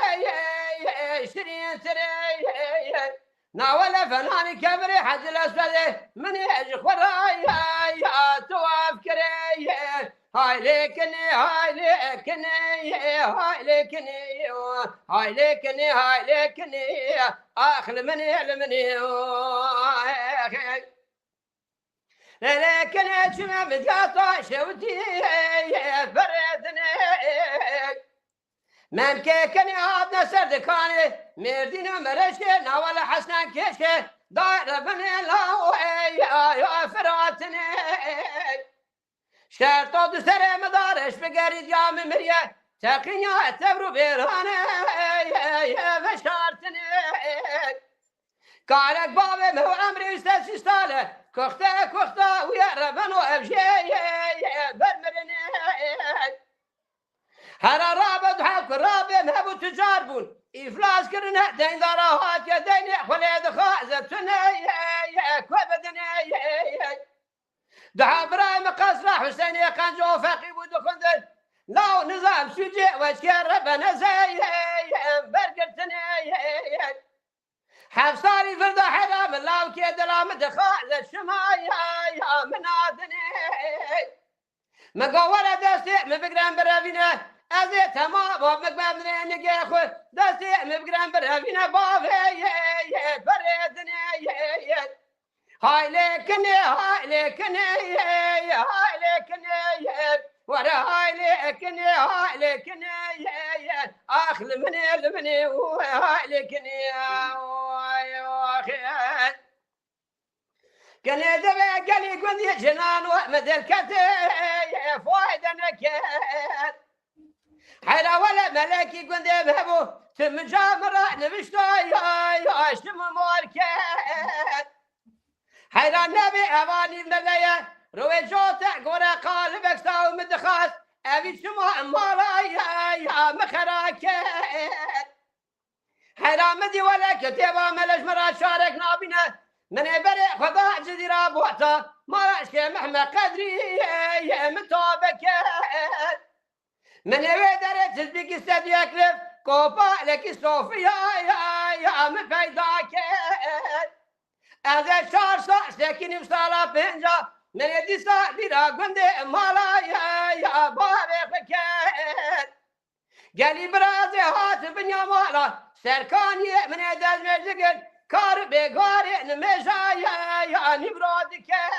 şirîn tirê. Nawele fenanî kevirê Hecil Eswedê, min ê ji xwe ra ya, ya tu af kirê. Haylê kinê, haylê kinê, haylê kinê, haylê kinê, haylê kinê. Ax li min ê, li min ê. Lê lê kinê çime min diya ta şewtî, berê dinê. Memkê kinê hatine ser dikanê, Mêrdîn û Mereşkê, nawe li Hesnen kêşkê, daire binê lawê ya, ya Firatinê. Şerta du serê min da reş bigerî diya min miriye, teqînya tevr û bêranê, veşartinê. Karek bavê me û emrê wî sed şîş sal e, kuxte kuxta wî ye reveno ev jê ye, ye ber mirinê. Hera rabe duha ku rabê me hebû tucar bûn, îflas kirine, deyndara hatiye deynê xwe lê dixwaze tune ye, ye ku bidinê ye, ye. Daha birayê min qesra Huseyinê qenco feqî bû dixwendin. Law nizam sûcê weçkê Rebenezê ye, ye bergirtinê ye, ye. Heft salî vir de hera min lawkê dila min dixwaze şima ya, ya min adinê. Min got were destê min bigren birevîne, ez ê tema ba min bemrê nigê xwe, destê min bigren birevîne bavê ye, ye berê dinê ye, ye. Haylê kinê, haylê kinê, haylê kinê, were haylê kinê, haylê kinê, ax li min ê, li min ê, haylê kinê, oy, oy. Kinê divê gelî gundî cinan we min derketê, fayde neket. Heyra wele melekî gundê hebû, ti min ca min re nivişta ya, ya, ji min mar ket. Heyra nebê evanî mele ye, rowê cote gore qalibek saw min dixwest, evî çima mala ya, ya, min xera ket. Heyra min dî wele ke têva mele ji min re çarek nabîne, min ê berê xwe da cidî ra bota, mala şkê Mehme Qedrî ye, ye, min tabe ket. Min ê wê derê tizbîkî sedî yek liv, kopalekî Sofiya ya, ya min peyda kir. Ez ê çar sal sekî nîv sala pênca, min ê dîsa bîra gundê mala ya, ya bavê xwe kir. Gelî birazê hat binya mala, serkaniyê min ê dezmêj digir, kar bêgarê nimêja ya, ya nîvro dikir.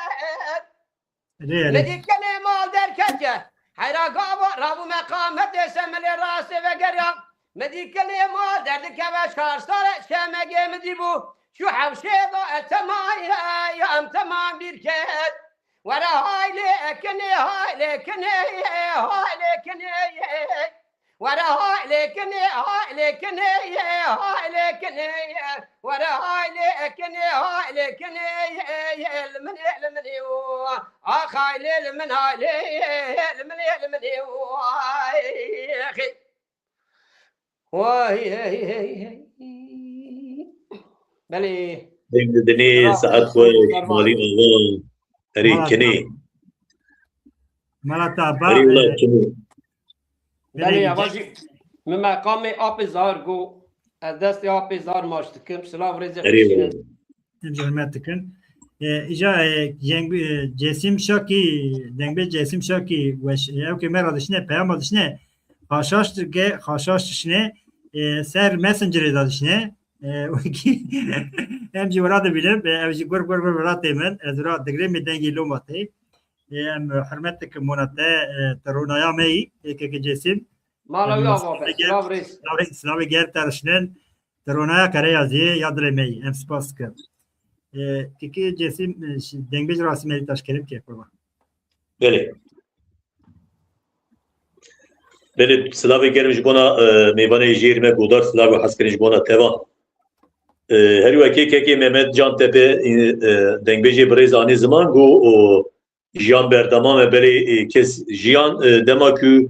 Erê, erê. Min dî kinê mal derketiye. Heyra gava rabû meqametê se milê rastê vegeriya. Min dî kinê mal derdikeve çar sale çemegê min dî bû. Çû hewşê da e temam, em temam bîr ket. Were haylê kinê, haylê kinê, haylê kinê. Were haylê kinê, haylê kinê, haylê kinê, were haylê kinê, haylê kinê, li min, li min, ax haylê li min, haylê li min, li min, ay, xê. Vay, hey, hey, hey. Belê. Deng didinê, saet xweş, malî ava, herî kinê. Mala ta ba, herî wila kinê. Belê, ya vajî, min meqamê apê Zahir got, ez destê apê Zahir maç dikim, silav rêzê xwe. Em jî hurmet dikin. E, îca, e, Ceng-, e, Cesîm Şakî, dengbê Cesîm Şakî, weş, e, ew ke me re dişine, peyama dişine, xaşaş dike, xaşaş dişine, e, ser Messengerê de dişine. E, wekî, em jî wira dibînim, e, ew jî gur, gur, gur wira tê min, ez wira digrêm ê dengê loma tê. E, em hurmet dikin bona te, e, te ronaya me yî, e, keke Cesîm. Mala wî ava be, silav rêz. Silavê, silavê ger te rişnin, te ronaya qereya zî, ya dilê me yî. Em spas dikin. E, keke Cesîm, e, şi-, dengbêj Rasî Merî taşkerim ke, kurban. Belê. Belê, silavê germ ji bona, e, mêvanê jêr me, godar silav û hezkirin ji bona teva. E, her wekê kekê Mehmet Can Tepe, e, e, dengbêjê birêz anî ziman, got, o, jiyan berdamam e, belê, e, kes jiyan, e, dema ku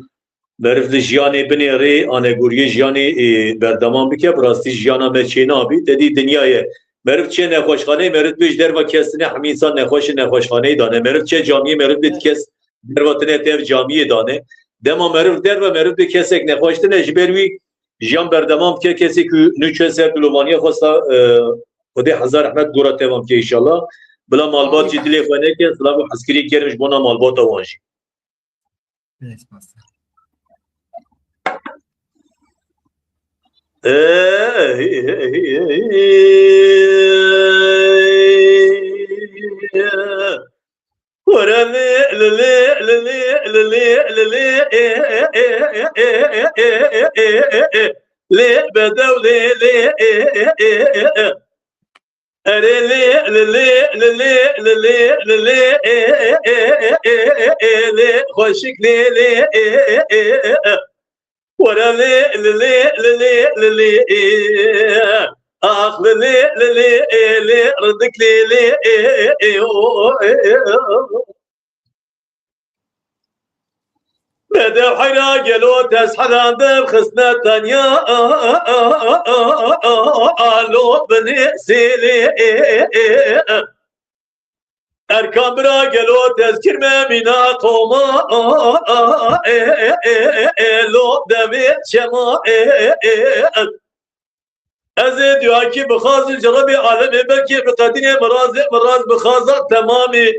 meriv li jiyanê binêrê, anegoriyê jiyanê, e, berdamam bike, bi rastî jiyana me çê nabî. Te dî dinya ye. Meriv çê nexweşxaneyê, meriv dibê ji derva kes tine, hemî însan nexweş in nexweşxaneyê dane. Meriv çê camiyê, meriv dibê kes derva tine tev camiyê dane. Dema meriv derve, meriv dibê kesek nexweş tine, ji ber wî jiyan berdewam dike. Kesê ku nû çûye ser dilovaniya xwe, sa, e, Xwedê hezar rehmet gora tevan bike înşallah. Bila malbat jî dilê xwe neke, silav û hezkirî gerim ji bona malbata wan jî. Belê, spas. Erê lê, lê, lê, lê, lê, lê, lê, lê, lê, lê, lê, lê, xweşik lê, lê, were lê, lê, lê, lê, lê, lê, ax lê, lê, lê, lê, lê, rindik lê, lê, o, e, e, o. Bedew heyra gelo tez heran dev xistne tenya, lo binê sêlê. Erkan bira gelo tez kirme mîna qoma, lo devê çema. Ez ê duyakî bixwazim ji Rebê alemê, belkî bi qedînê mirazê miraz bixwaza temamî.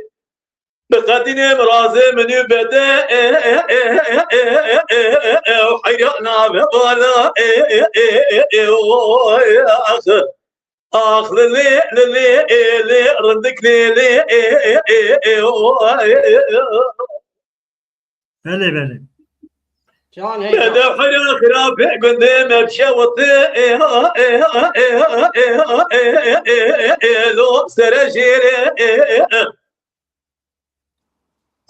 Bi qedînê mirazê min û bede ew heyra nave vala. Ax, ax, li lê, li lê, ê lê, rindik lê, lê, Belê, belê. Can heyran. Bede xira xira pê gundê me şewitê, lo sere jêrê.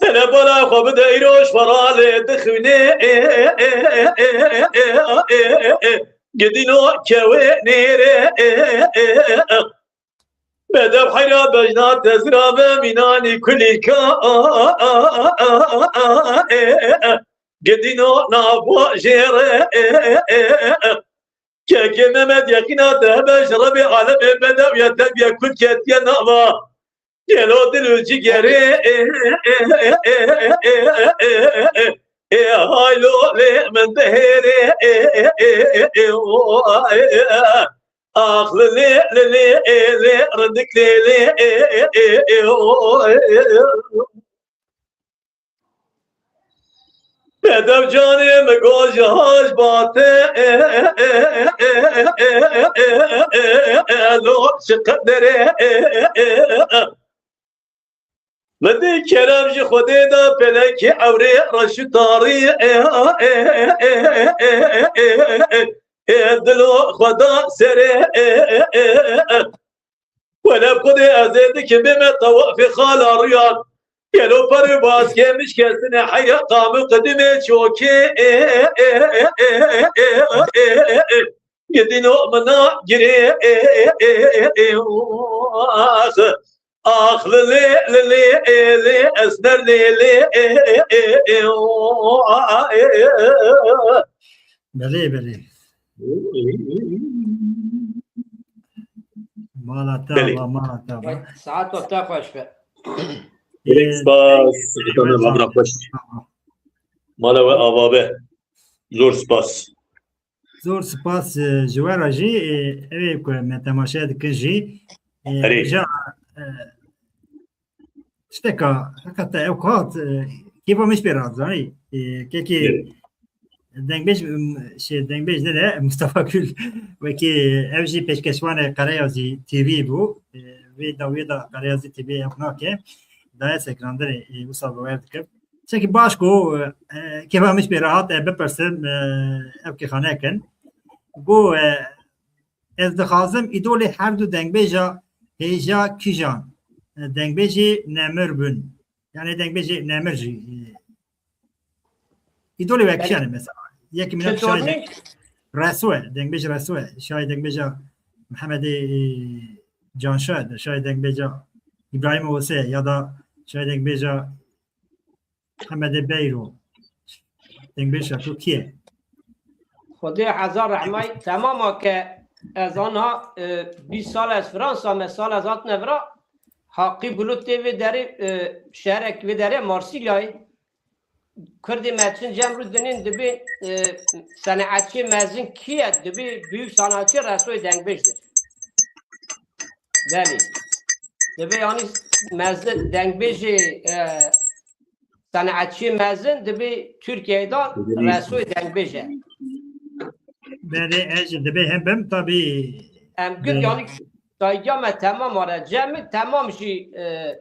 Hele bala xwe bide îro ji xwe ra lê dixwîne. Gidîno kewê nêre. Bedew heyra bejna tezra ve mînanî kulîka. Gidîno nava jêre. Kekê Mehmet yekîna te hebe ji rebê alemê bedew ye, tebiye kul ketiye nava. Gelo dil û cigerê. Ê haylo lê min dihêrê. Ax li lê li lê ê lê rindik lê lê. Bedew canê min got ji haj bate. Lo şiqet derê. Min dê kerem ji Xwedê de pelekî ewrê reş û tarî. Dilo xwe da serê. Wele Xwedê ez ê dikim bême tewafê xala rûyan. Gelo perê baskê mişkestine heyre qamû qedimê çokê. Gidîno mina girê. Ax li lê li lê ê lê esmer lê lê. Belê, belê. Mala te Belê. Ava, mala te ava. Saet wexta xweş be. Gelek spas. Spas. Mala we ava be. Zor spas. Zor spas, e, ji we re jî, e, ew ê ku me temaşe dikin jî, e, Erê. Ja, e, tişteka, heqeta ew ku hat, e, kêfa min ji pê re hat, zanî. E, kekê Evet. dengbêj, m, şey, dengbêj nene, Mustafa Gül, wekî ew jî pêşkeşvanê Qereyazî T V bû. E, vê dawiyê de Qereyazî T V ew nake. Daye sekirandirê, e, wisa bi wer dikim. Çekî baş ku, e, kêfa min ji pê re hat, e, bipirsim, e, ew kêxa nekin. Got, e, ez dixwazim îdolê her du dengbêja hêja kîjan, e, dengbêjê nemir bûn. Yani dengbêjê nemir jî, e, îdolê we kîjan e mesela? Yekî min şahid Reso e, dengbêj Reso e. Şahid dengbêja Mihemedê, e, Canşa e, şahid dengbêja İbrahim Ose ya da şahid dengbêja Hemedê Beyro. Dengbêj Şato kî ye? Xwedê hezar rehmay temama ke ez ana, e, bîst sal ez Fransa me sal ez hatine vira. Haqî Bulut tê vê derê, e, şehrek vê derê Marsilyayê. Kurdê me çin cem rû dinên dibê, e, seneatçiyê mezin kî ye? Dibê büyük sanatçı Resoyê dengbêj de. Belê. Dibê yani mezin dengbêjê, e, seneatçiyê mezin dibê Türkiye'de Resoyê dengbêj e. Belê, ez jî dibê hem bim, tabii. Em gir yani sayıya me temam are. Cem mi temam jî, e,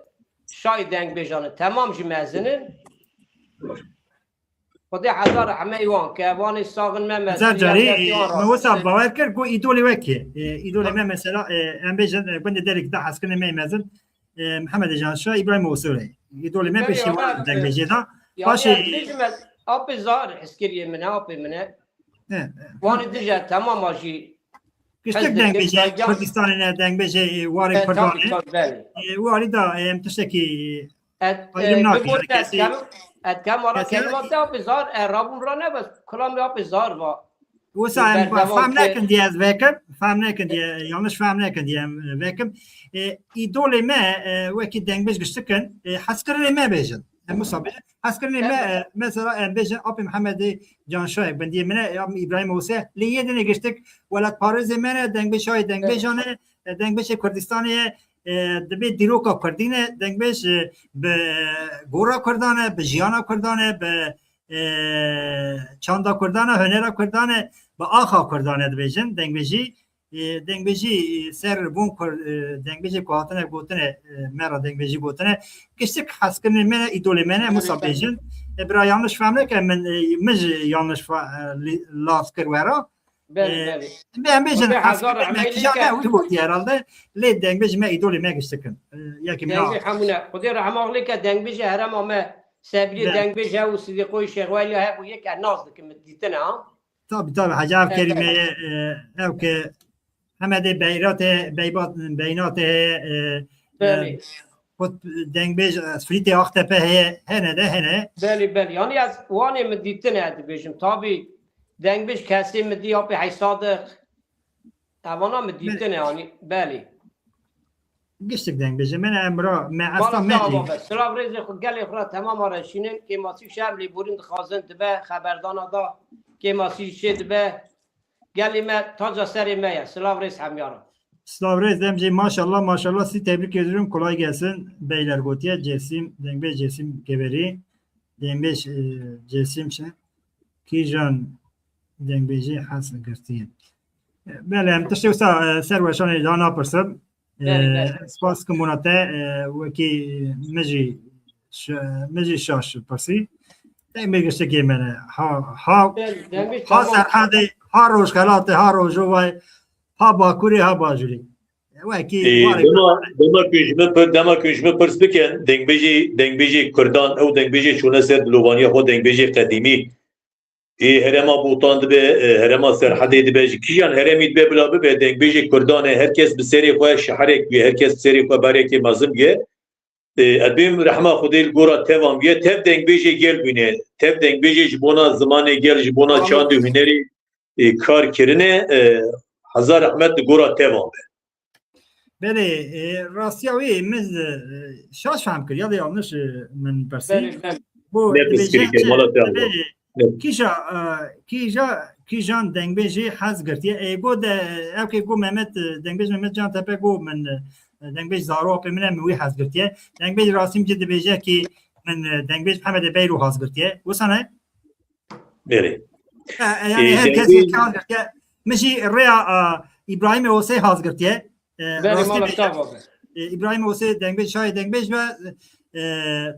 şay dengbêjan in, temam jî mezin in. Xwedê hezar rehmey wan ke, wan ê sax in me Hezar carî, mesûliyetê wan me wisa rast. Bawer kir ku îdolê we kê? E, îdolê me mesela, e, em bêjin, e, gundê Derîk de hezkirinê me yê mezin, e, Mihemedê Canşa, Îbrahîm Osurê. Îdolê me Belê, pêşî wan ya, dengê jê da. Ya, Paşê ya, bêjim ez, apê Zahir hezkiriyê min e, apê min e. He, he. Wanê dije temama jî Giştik Hezkiriyê dengbêjê saygı- Kurdistanê ne, dengbêjê, e, warê E, Kurdan tabii, e. Tabii, belê. E, warî da, e, em tiştekî Et, Ayrım e, nakin, bi borî herkesi et kem, et kem ara Mesela- kelima te apê Zahir, e, rabûn ra ne bes, kulamê apê Zahir va. Wisa em Berdewam fam ke- nekin diye ez vekim, fam nekin diye, yanlış fam nekin diye em vekim. E, îdolê me, e, wekî dengbêj giştikin, e, hezkirinê me bêjin. Em wisa bêjin. Hezkirinê me, Evet. e, mesela em bêjin apê Mihemedê Canşayê, bendiyê min e, apê Îbrahîm Ose, lê yê dinê giştik, welatparêzê me ne, dengbêj şayê dengbêjan e, e, dengbêjê Kurdistanê ye, e, dibê dîroka Kurdî ne, dengbêj, e, bi gora Kurdan e, bi jiyana Kurdan e, bi, e, çanda Kurdan e, hunera Kurdan e, bi axa Kurdan e dibêjin, dengbêjî, e, dengbêjî, e, ser bon Kur-, e, dengbêjê ku hatine gotine, e, me re dengbêjî gotine, giştik hezkirinê me ne, îdolê me ne, em wisa bêjin. E, bira yanlış fehm neke, min, e, min jî yanlış fa-, e, li-, laz kir we re. Belê, Ee, belê. Em bê, em bêjin Xwedê hezkirê hezar me rehmey kîjan lêke. Ne, wî gotî herhalde. Lê dengbêjê me îdolê me giştikin. Ee, yekî min Dengê hemûne. Xwedê rehma lêke dengbêjê herema me Sebrî Be- Dengbêj hev û Sidîqoyî Şêxwelî hebû, yek ez nas dikim, min dîtine ha. Tabi tabi, hece ev Evet, kelimeye, e, ev ki heme de beyratê, beybat, beynatê heye, e, Belê. e, xut dengbêj, e, flîtê Axtepe heye, hene de hene. Belê, belê. Yani ez wanê min dîtine dibêjim. Tabi dengbêj kesê min dî apê Heysa de evana min Belê. dîtine yani. Belê. Giştik dengbêjê me ne emra, me Mala efta me sağ dî. Ol be. Silav rêzê xwe gelê xwe re temama re şînin. Kêmasî şerm lêborîn dixwazin dibe xeberdana da. Kêmasî çê dibe. Gelê me taca serê me ye. Silav rêz hemya re. Silav rêz demjê maşallah maşallah, sizi tebrik ediyorum. Kolay gelsin. Beyler gotiye Cesim, dengbêj Cesim Geverî. Dengbêj, e, Cesim şey. Kîjan dengbêjê hez girtiye. Belê, em tiştê wisa, e, ser weşanê daha napirsim. Belê, E, belê. Spas kim bûna te, e, wekî min jî ş-, min jî şaş pirsî. Dengbêj giştekê me ne. Ha, ha, Belê, dengbêj ha tamam. Serhedê, ha Rojhelatê, ha Rojovayê, ha Bakurê, ha Bajurê. Wekî Ê, warê dema, dema ku ji min pir-, dema ku ji min pirs bikin, dengbêjê, dengbêjê Kurdan, ew dengbêjê çûne ser dilovaniya xwe, dengbêjê qedîmî. Ê, herêma Botan dibe, e, herêma Serhedê dibe, ji kîjan herêmî dibe bila bibe, dengbêjê Kurdan e, her kes bi serê xwe şeherek bûye, her kes bi serê xwe berekê mezin bûye. E, ez bêm rehma Xwedê li gora tevan bûye, tev dengbêjê gel bûne, tev dengbêjê ji bona zimanê gel, ji bona Amin. çand û hunerê, e, kar kirine, e, hezar rehmet li gora tevan be. Belê, e, rastiya wê min, e, şaş fehm kir, ya da yanlış, e, min pirsî. Belê, belê. Bu Ne dibêje pirsgirêk e, çi? Mala te Belê, Allah. Evet. Kîja, e, kîja, kîjan dengbêjê hez girtiye. E, go de, ev ke go Mehmet, e, dengbêj Mehmet Can Tepe go min, e, dengbêj Zaro apê min e, min wî hez girtiye. Dengbêj Rasim jî dibêje ki min, e, dengbêj Mehemedê Beyro hez girtiye. Wisa ne? Belê. E, e, yani Ê, her kes dengbêj- yek hez girtiye. Min jî rêya, e, Îbrahîmê Osê hez girtiye. E, Belê, rastî mala bêje, sağ ol. E, Îbrahîm Osê dengbêj, şayê dengbêj be, e,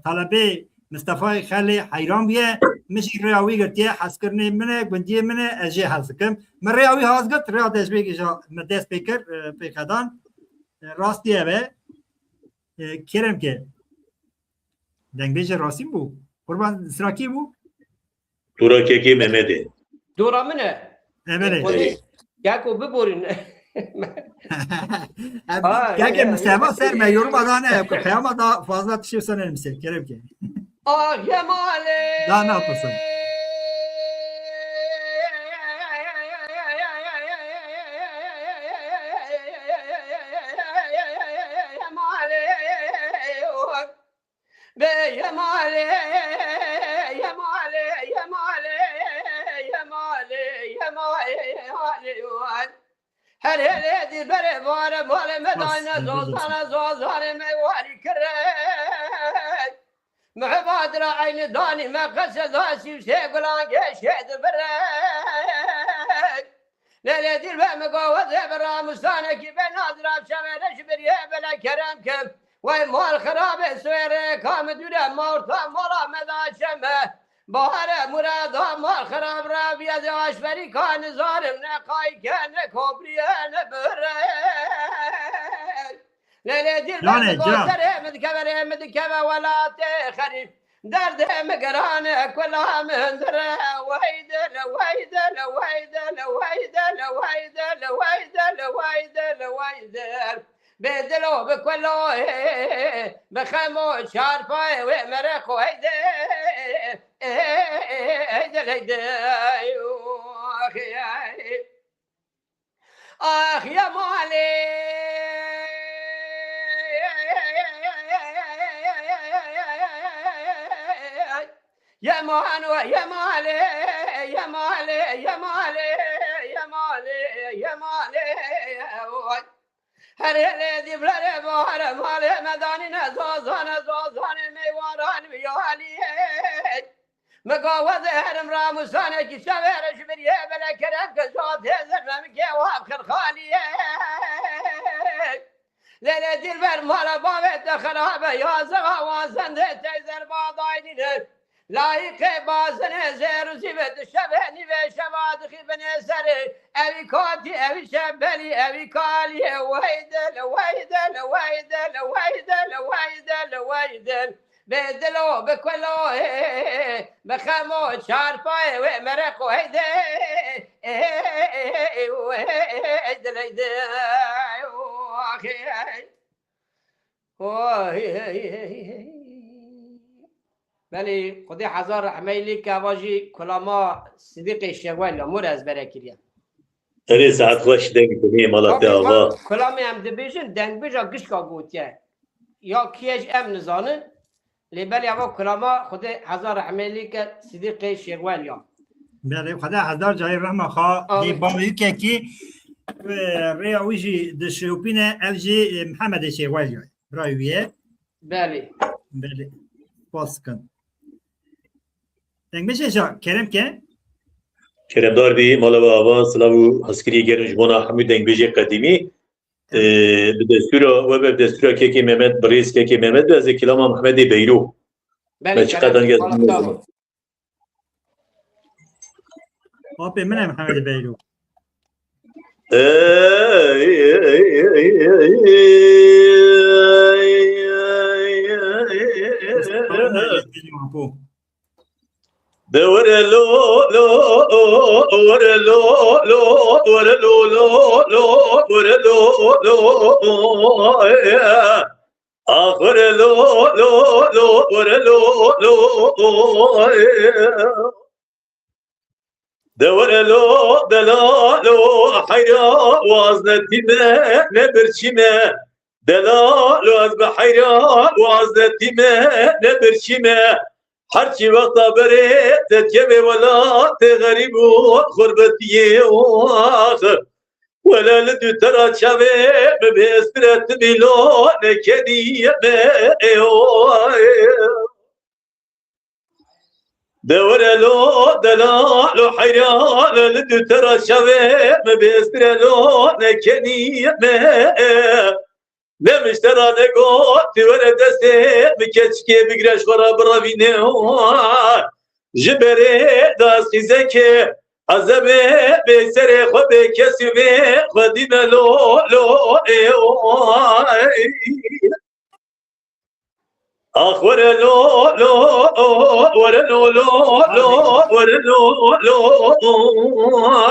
talebê Mistefayê Xelê heyran bûye. Min jî rêya wî girtiye, hezkirinê min e, gundiyê min e, ez jê hez dikim. Min rêya wî hez girt, rêya destpêkê jî min dest pê kir, e, pê xedan. E, rastî ev e. E, kerem ke. Dengbêjê Rasim bû. Qurban, sira kî bû? Dora kekê Mehmetê. Dora min e. E, belê. Xwedê, Ê. Keko biborîn. Em, Ay, keke ay, Mustafa ay. Ser me yoruma da ne, ku peyama da fazla tişê sene mi ser, kerem ke. Ah, ya male. Da ne yapasın? Be ye malê, ye malê, ye malê, ye malê, ye malê, ye malê, ye malê. Her hêlê dîlberê vare malê me dayne zozane, zozanê me warî kire. Miheba dira eynî danî me qese da sîvsê gulan geşê dibire. Lê lê dîl be mi gava zê bi ramustanekî be nadira şevere ji biriyê bile kerem kim. Wey mal xirabe soyere ka mi dûre ma orta mala me da şeme. Bahare murada mal xirab rabiye de aşverî ka nizarim ne qayke ne kobriye ne bire. Lê lê dîl be Canê, mi can. Goserê mi dikeve rê mi dikeve welatê xerîb. Derdê min giran e, kula min dire. Wey dil, wey dil, wey dil, wey dil, wey dil, wey dil, wey dil, wey dil. Bê dilo bi kulo, bi xemo çarpayê wê mere xo, wey dil, ey dil, ey dil. Ax, ya malê. Ya mano, ya malê, ya malê, ya malê, ya malê, ya malê. Oy. Her hêlê dîvlerê bahare malê me danîne zozane, zozane meywaran bi yaliyê. Mi gava de herim ramusanekî şevere ji biriyê bile kerem ke zotê zerre mi ke wab xirxaliyê. Lê lê dîlber mala bavê te xerabe, ya zewa wan zendê teyzer badaynîne. Layîqê bazinê zêr û zîve di şevê nîvê şeva dixî binê serê. Evî katî, evî şembelî, evî kaliyê. Wey dil, wey dil, wey dil, wey dil, wey dil, wey dil. Bi dilo, bi kulo, bi xemo, çarpayê wê mereqo heyde, heyde, heyde, heyde. Belê, Xwedê hezar rehmeyê lê ke, eva jî kulama Sidîqê Şêxwel ya, mor ezbere kiriye. Erê, saet xweş, deng tunê mala te ava. Kulamê em dibêjin, dengbêja gişka gotiye. Ya kî ye jî em nizanin. Lê belê eva kulama Xwedê hezar rehmê lê ke Sidîqê Şêxwel ya. Belê, Xwedê hezar carî rehma xwe lê ba. Yekekî, e, rêya wî jî dişopîne, ev jî, e, Mihemedê Şêxwel ya. Birayê wî ye. Belê. Belê. Spas dikim. Dengbêjê ca, kerem ke. Keremdar bî, mala we ava, silav û hezkiriyê germ ji bona hemû dengbêjê qedîmî. Ee, bi destûra we be, bi destûra kekê Mehmet, birêz kekê Mehmet be, ez ê kilama Mehmedê Beyro. Belê, me çiqedan kerem, gez. Apê min e Mehmedê Beyro. De were lo, lo, were lo, lo, were lo, lo, lo, were lo, lo, eh. Ah, were lo, lo, lo, were lo, lo, eh. De were lo, delalo, heyra, waz ne tîme, ne birçîme. Delalo, ez bi heyra, waz ne tîme, ne birçîme. Her çi wexta berê te kevê welatê xerîb û xurbetiyê, ax. Wele li dû te ra çavê min bêstir e, ti mîlo nekenî me, ê, o, ê. De were lo, delalo, heyran, li dû te ra çavê min bêstir e, lo nekenî me. Ne min ji te ra negot, tu were destê min keçikê bigre, ji xwe re birevîne. Ji berê de ez xîzekê ezebê bê serê xwe bê kesî vê xwe dîme lo, lo, ê, o, ê. Ax were lo, lo, were lo, lo, lo, were lo, lo,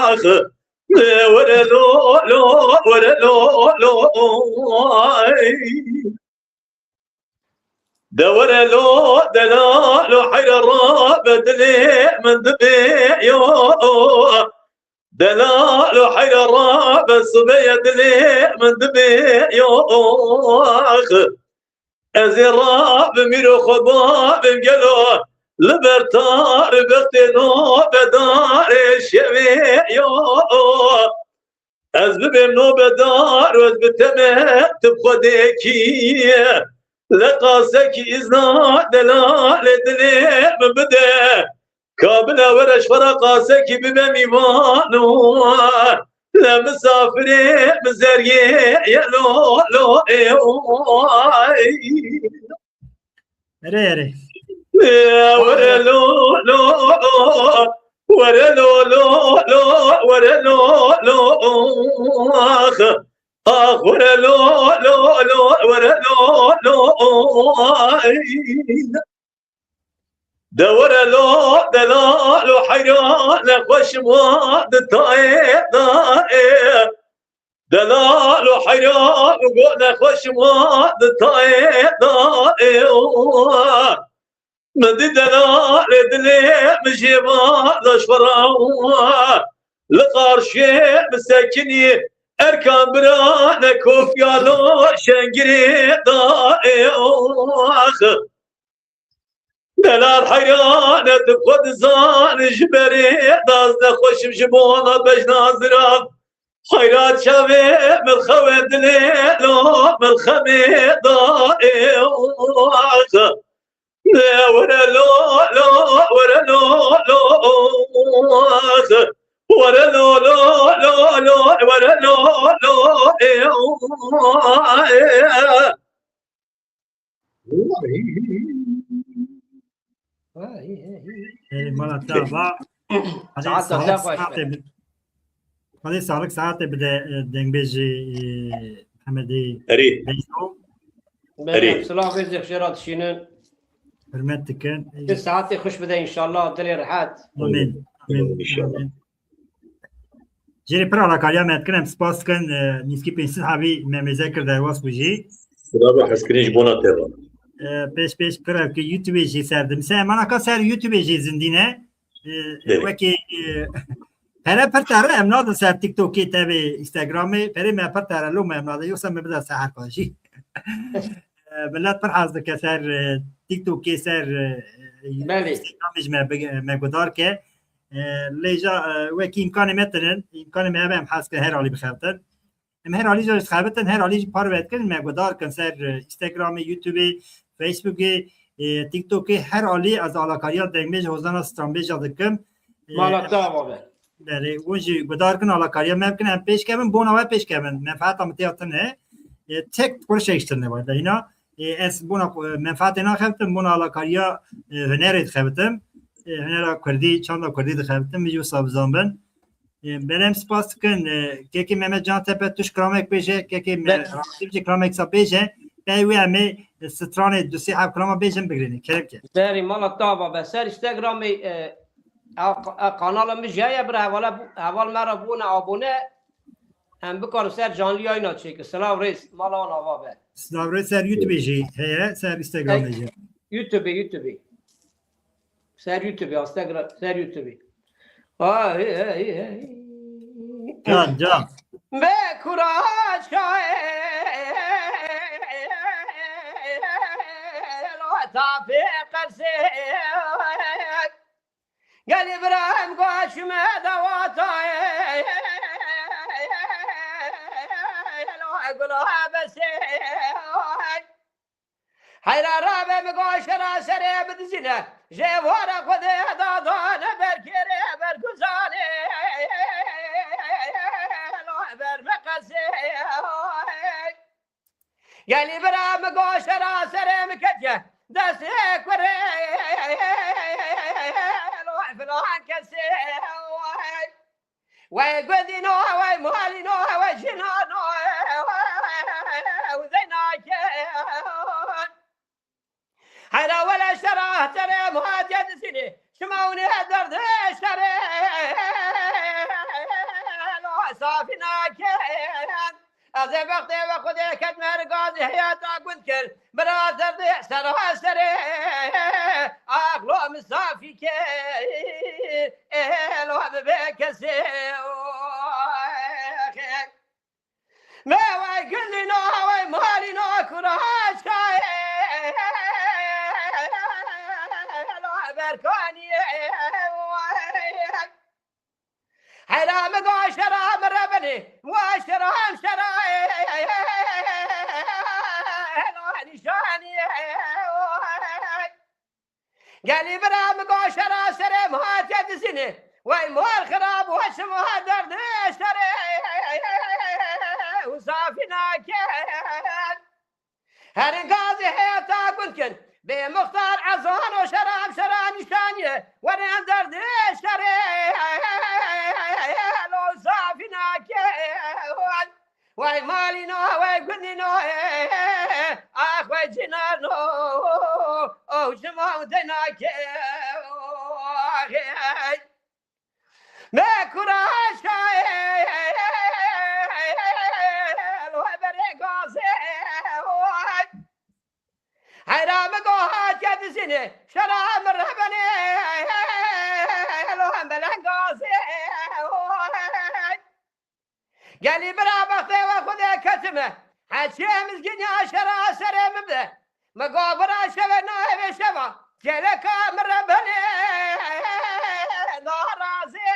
ax. Were lo, lo, were lo, lo, ay. De were lo, delalo, heyra rabe dilê min dibê yo. Delalo, heyra rabe sibê ye dilê min dibê yo. Ax. Ez ê rabim îro xwe babim gelo, li ber tarî bextê nobedarê şevê yo. Ez bibêm nobedar û ez bi te me tu bi xwe dêkî. Li qasekî îzna delalê dilê min bide. Ka bile were ji xwe re qasekî bibe mîvan û le misafirê bi zergê ye lo, lo, ê, o, ay. Erê, erê. Ê, were lo, lo, were lo, lo, lo, were lo, lo, ax. Ax, were lo, lo, lo, were lo, lo, ay. De were lo, delalo, heyran, nexweşim wa di tayê da ê. Delalo, heyran, go nexweşim wa di tayê da ê. Min dî delalê dilê min jê va da ji xwe ra. Li qarşiyê min sekinî, Erkan bira ne kofya lo şengirê da ê. Ax. Delal heyran e, tu xwe dizanî, ji berê daz nexweşim ji bona bejna ziram. Heyra çavê min xewe dilê lo, min xemê da ê, ax. Were lo, lo, were lo, lo, ax. Were lo, lo, lo, lo, were lo, lo, ê, ax. Ê, mala te ava. Hadi sağlık saate bi-, hadi sağlık saate bide, e, dengbêjê, e, Mehmedê Erê. Beyzo. Erê. Silav vê zêxşê ra dişînin. Hürmet dikin. Siz saetê xweş bide inşallah, dilê rehet. Amin. Amin. İnşallah. Amin. Jêrê pir alakariya me dikin, em spas dikin. E, nîskî pênc sed hebî me mêze kir, derbas bû jî. Bravo, hezkirin ji bona te ve. E, pêş pêş pir ev ki YouTube jî ser dim. Sen manaka ser YouTube jî zindî ne? E, Evet. Wekî e, pere pir tere em nadin ser TikTokê, tevê Instagramê. Perê me pir tere lo me em nadin. Yoksa me bida ser her kajî. E, Millet pir hez dike ser e, TikTokê, ser e, Belê. Instagramê ji me big- me gudar ke. E, Lêja e, wekî îmkanê me tinin. Îmkanê me hebe em hez ke her alî bixebtin. Em her alî jî dixebitin, her alî jî parve dikin, me gudar kin ser e, Instagramê, YouTubeê, Facebookê, e, TikTokê, her alî ez alakariya dengbêj Hozana Stranbêja dikim. E, Mala te ava be. Berê, hûn jî gudar kin, alakariya me bikin, em pêş kevin, bona we pêş kevin. Menfaeta min têya tune. E, tek kurişek ji tune var. Dayna, e, ez bona e, menfaatê naxebitim, bona alakariya e, hunerê dixebitim. E, hunera kurdî, çanda kurdî dixebitim, min jî wisa bizan bin. E, Belem spas dikin. E, Kekê Mehmet Can Tepe, tu ji kilamek bêje, Kekê me Be- Rasî bicî kilamek sa bêje. Pey wê em ê stranê du sê heb kilama bêjin bigirînin. Kerem ke. Serî mala te ava be. Ser Instagramê e, a, a, kanala min jî heye, bira hevala bû- heval me re bûne abone. Em bikarin ser canlı yayına çêkin. Silav rêz. Mala wan ava be. Silav rê ser YouTube jî heye, ser Instagram jî. YouTube, YouTube. Ser YouTube, Instagram, ser YouTube. Ay, ay, ay. Can, can. Be kuraç kaye, lo tapê qersê. Gelî bira em goşme dawata, lo gula besê. Heyra rabe mi goşe ra serê bidizîne. Jê vara Xwedê dadane ber kêrê ber guzanê. Lo ber me qesê. Gelî bira mi goşe ra serê mi ketiye. Destê kurê. Lo filan kesê. Wey gundîno, wey malîno, wey jinano, wey zeynake. Heyra wele şera terê muhatiye dizînî. Şima hûn ê derdê şerê. Lo safî nake. Ez ê bextê ve Xwedê ketme her gazî heyata gund kir. Bira derdê sera serê. Aqlo min safî ke. Elo min bê kesê. Me wey gundîna, wey malîna kuraşka. Elo berkanî. Heyra mi goşe ra mi rebenê, goşe ra em şera, nîşanî. Gelî bira mi goşe ra serê mi hatiye dizînê, wey mor xirab, we şima derdê şerê, û safî nake. Herin gazî heyata gund kin. Bê muxtar ezan û şerab şera nîşaniye. Werin derdê şerê lo zafî nake. Wey malîno, wey gundîno, ax wey cinano, o şima de nake. Me kuraşa, lo berê gazê. Heyra mi gohat ke dizînê, şera mi rebenê, lo em belengazê. Gelî bira bextê we Xwedê ketime. Heçê mizgîniya şera serê min be. Mi go bira şeve nayê vê şeva. Geleka min re benê narazê.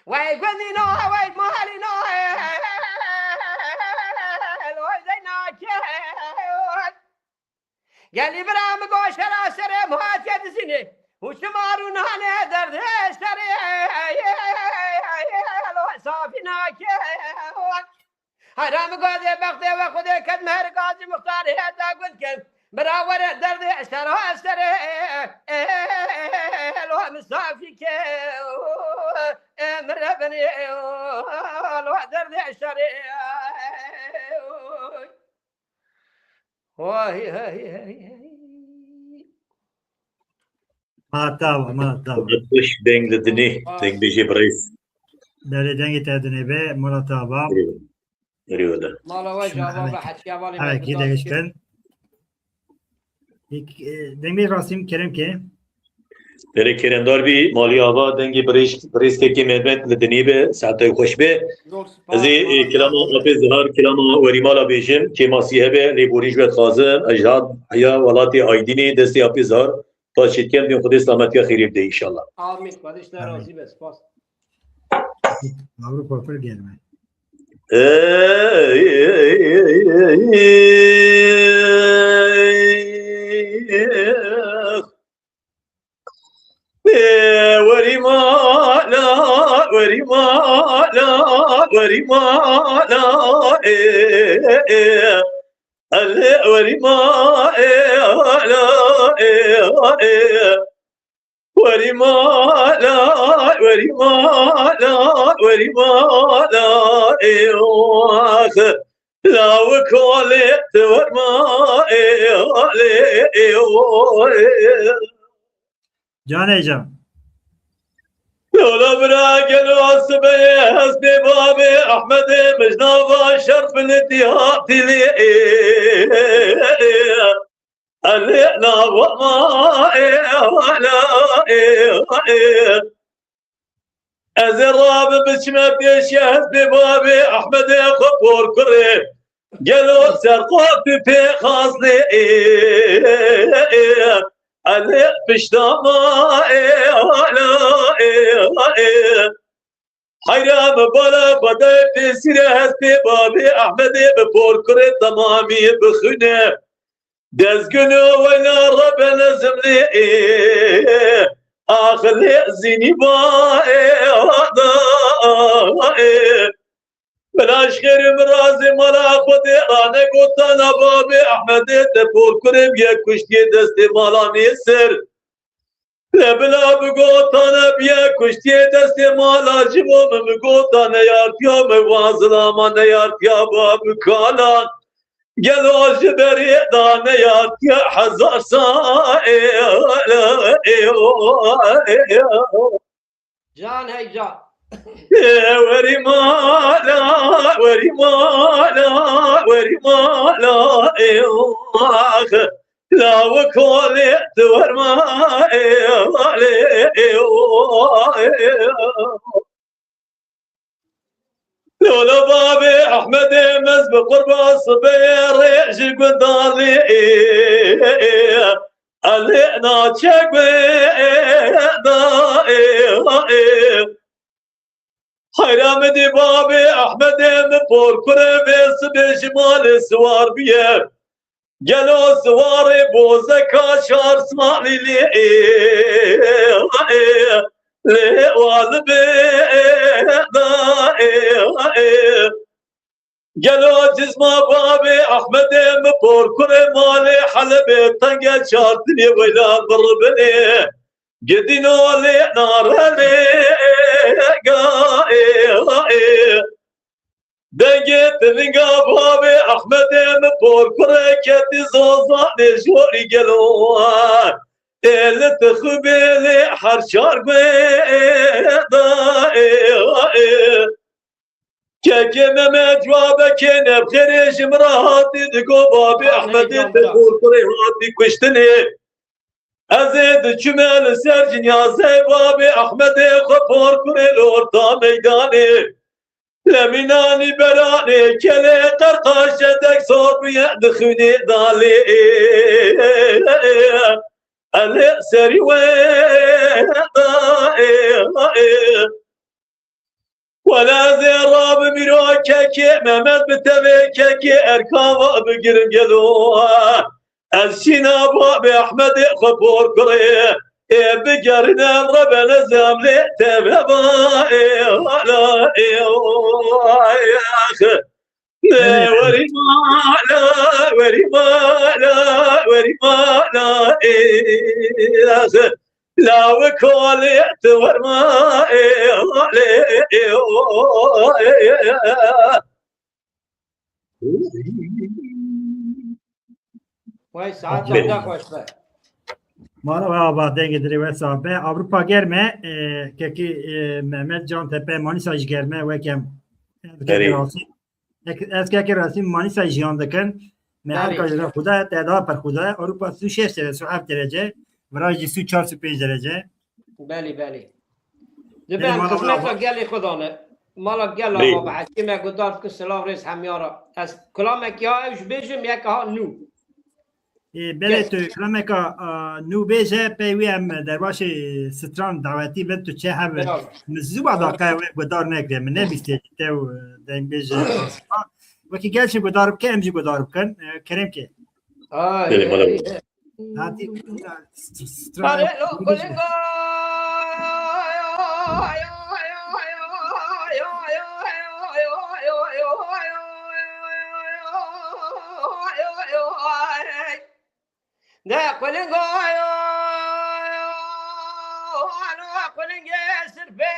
Wey gundîna, wey malîna. Wey zeynake. Gelî bira mi goşe ra serê muhatiye dizînê. Û şima rûnane derdê şerê. Safî nake. Heyra mi gazê bextê we Xwedê ket me her gazî muxtarê heta gund kin. Bira were derdê şera serê. Lo em safî ke. Em re benê. Lo derdê şerê. Hay hay hay hay. Mala te ava, mala te ava. Xweş deng li dinê, dengbêjê birêz. Belê, dengê te dinê be, mala te ava. Erê wele. Mala we ji ava ve, hetiya malê me. Hevekî degiştin. Dengbêj Rasîm, kerem ke. Belê, keremdar bî, malî ava, dengê birêz, birêz kekê Mehmet li dinê be, saetê xweş be. Ez ê, e, kilama Apê Zihar, kilama werî mala bêjim, kêmasî hebe, lêborî ji we dixwazim, ez ji heya welatê Aydînê, destê Apê Zihar, paşê dikem, dê Xwedê selametiya xêrê bide înşallah. Amîn. Xwedê ji te razî be, spas. Ewropa pir germ e. Ê, werî mala, werî mala, werî mala, ê, ê. Elê werî ma, ê, ala, ê, ê. Werî mala, werî mala, werî mala, ê, ax. Lawik olê, tu werma, ê, alê, ê, o, ê. Canê can. Yola bira gelo sibê, hestê babê Ahmedê, mijnava şerf li tî hatî lê, ê, ê, ê. Elê nava ma, ê, ala, ê, ê. Ez ê rabim biçime pêşiya hestê babê Ahmedê xwe por kurê. Gelo serqatî pê xaznê, ê, ê, ê. Elê pişta ma, ê, ala, ê, ê. Heyra min bala Xwedayê pêsîre hestê babê Ehmedê bi porkurê temamî bixwîne. Dezgûno weyna Rebbe nezimlî, ê, axilê zînî ba, ê, da, ê. Bila ji xêrê min razê mala Xwedê ranegotana babê Ehmedê te porkurê biye kuştiyê destê mala Nêsir. Lê bila bigotane biye kuştiyê destê mala ji bo min bigotane yartiya me van zilama neyartiya ba bikalan. Gelo ji berê da neyartiya hezar sa, ê, ê, ê, o, ê, ê, o. Can hey can. Ê, werî mala, werî mala, werî mala, ê, ax. Lawik olê, tu werma, ê, alê, ê, o, ê. Lolo babê Ehmedê mez bi qurba sibê rê ji gundarê, ê, ê, ê. Elê naçe guê da, ê, ê. Heyra min dî babê Ehmedê min porkurê vê sibê ji malê siwar bûye. Gelo siwarê bozeka şar Smalîlê, ê, ê, lê walibê da, ê, ê. Gelo cizma babê Ehmedê min porkurê malê Helebê tenge çartinê weyla biribinê. Gidîno lê narelê ga, ê, ê. Dengê tininga babê Ehmedê min porkurê ketî zozanê jorî gelo. Ê li tixubê lê her çar guê da, ê, ê. Kekê Mehmet cewabekê nebxêrê ji min re hatî digo babê Ehmedê te porkurê hatî kuştinê. Ez ê diçime li ser cinyazê babê Ehmedê xwe porkurê li orta meydanê. Lemînanî beranê kelê qerqaşedek sor bûye dixwînê dalê. Elê serî we da, ê, ê. Wela ez ê rabim îro kekê Mehmet bi tevê kekê erkava bigirim gelo. Ez şîna babê Ehmedê xwe porkurê. Ê bigerîne rebe nezam lê teve ba, ê, ala, ê, o, ê, ax. Ê, werî mala, werî mala, werî mala, ê, ax. Lawik olê, tu werma, ê, olê, ê, o, ê. Wey saet te xweş be. Mala we ava, dengê dilê we sax be. Ewropa germ e, e, kekî, e, Mehmet Cantepe, Manîsa jî germ e, weke em. Ez kekî Erê. rastî, ek-, ez kekî rastî Manîsa jiyan dikin. Me her Erê. ka jira xuda, te daha per xuda. Ewropa sî û şeş derece, sî û heft derece. Viraj jî sî û çar, sî û pênc derece. Belê, belê. Dibe Belê, em mala xizmeta bravo. gelê xwe dane. Mala gel Belê. ava be. Hekî me gudar dikin, silav rêz hemya re. Ez kulamek ya ew ji bêjim, yek ha nû. Ê, belê Gel. tu kilameka, a, nû bêje, pey wî em derbaşê stran dawetî bin tu çê hev Bravo. min zû ba daqe wê gudar nekire. Min nebîstiye tew, e, dengbêje. Wekî gel jî gudar bike, em jî gudar bikin. E, kerem ke. Ay, Belê, mala ay, bi. ay. Hatî, st-, st-, stran Are, lo, kolingo. De kolingo yo, lo, kolingê sirpê,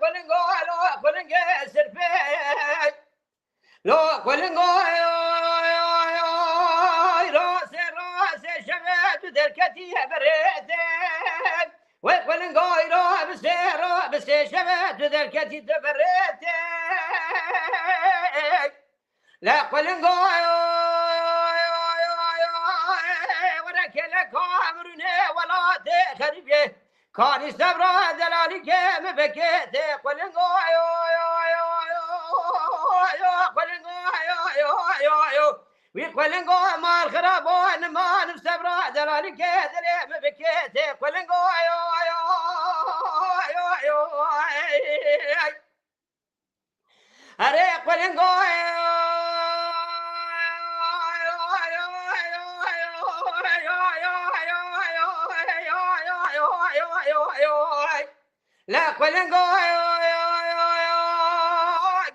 kolingo lo, kolingê sirpê. Lo, kolingo yo, yo, yo, rase, rase, şeve tu derketî berê te. Wê kolingo ro, bi sê ro, bi sê şeve tu derketî te berê te. Le kolingo, were kele kamrune welatê xerîbê. Kanî sebra delalî ke mi bike tê kolingo, kolingo, wî kolingo mal xirabo niman sebra delalî ke dilê mi bike tê kolingo, Erê kolingo. Le kolingo.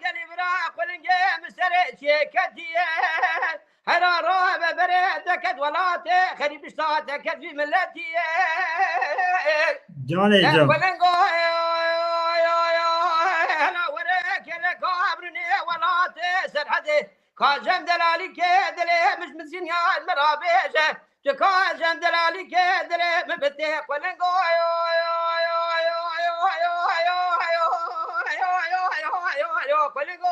Gelî bira kolingê min serê çêketiye. Hera rabe berê deket welatê, xerîbî sate ket vî miletî. Canê Ne can. Kolingo, hela were kele kabrunê welatê serhedê. Ka cem delalî ke dilê mij min zînyan min rabêje. Tu ka cem delalî ke dilê min bitê kolingo. Kolingo,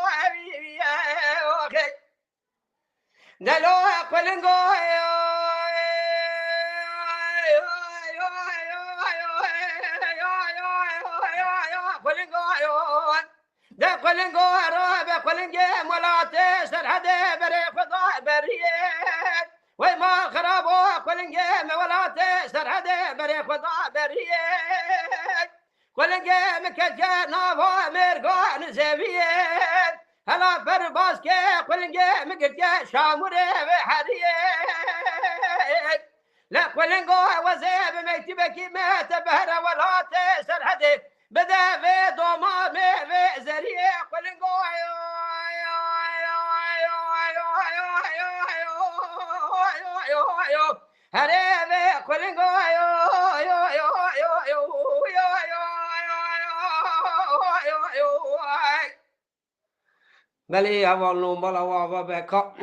Delo kolingo, kolingo, de kolingo, ro be kolingê welatê serhedê berê xwe da beriyê. Wey ma xirabo kolingê me welatê serhedê berê xwe da beriyê. Kulingê min ketiye nava mêrgan zeviyê. Hela per baske kulingê min girtiye şamurê ve heriyê. Le kulingo wezê bi mektibekî me te behre welatê serhedê. Bide vê doma me vê zeriyê kulingo. Herê ve kulingo. Belê hevalno mala wa va beka.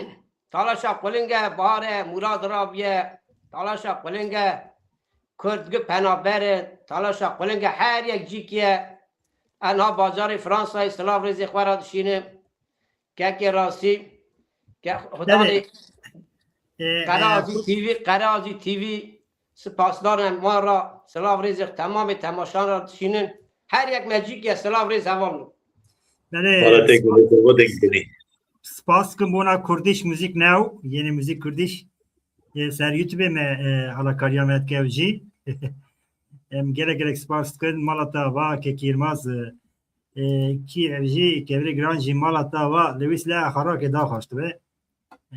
Talaşa qulinge Bahare Murad Rabiye. Talaşa qulinge Kurd gi penaber e. Talaşa qulinge her yek cîkiye. Enha bajarê Fransayê silav rêzê xwe ra dişînim. Kekê rastî, ke Xudanê Belê. Ee, Qerazî ee, T V, Qerazî T V, spasdar em wan ra, silav rêzê temamê temaşan ra dişînin. Her yek me cîkê silav rêz hevalno. Belê, Wala te spa-, gulê, te bo deng dinî. Spas kim bona Kurdish Music Now, yeni müzik Kurdish. Ee, ser YouTube me, ee, alakariya me dike ew jî. Em gelek gelek spas dikin. Mala te ava, Kekî Yilmaz, ee, Ee, kî ev jî kevirê giran jî mala te ava Lewis le xarakê daxwaştibe. Ee,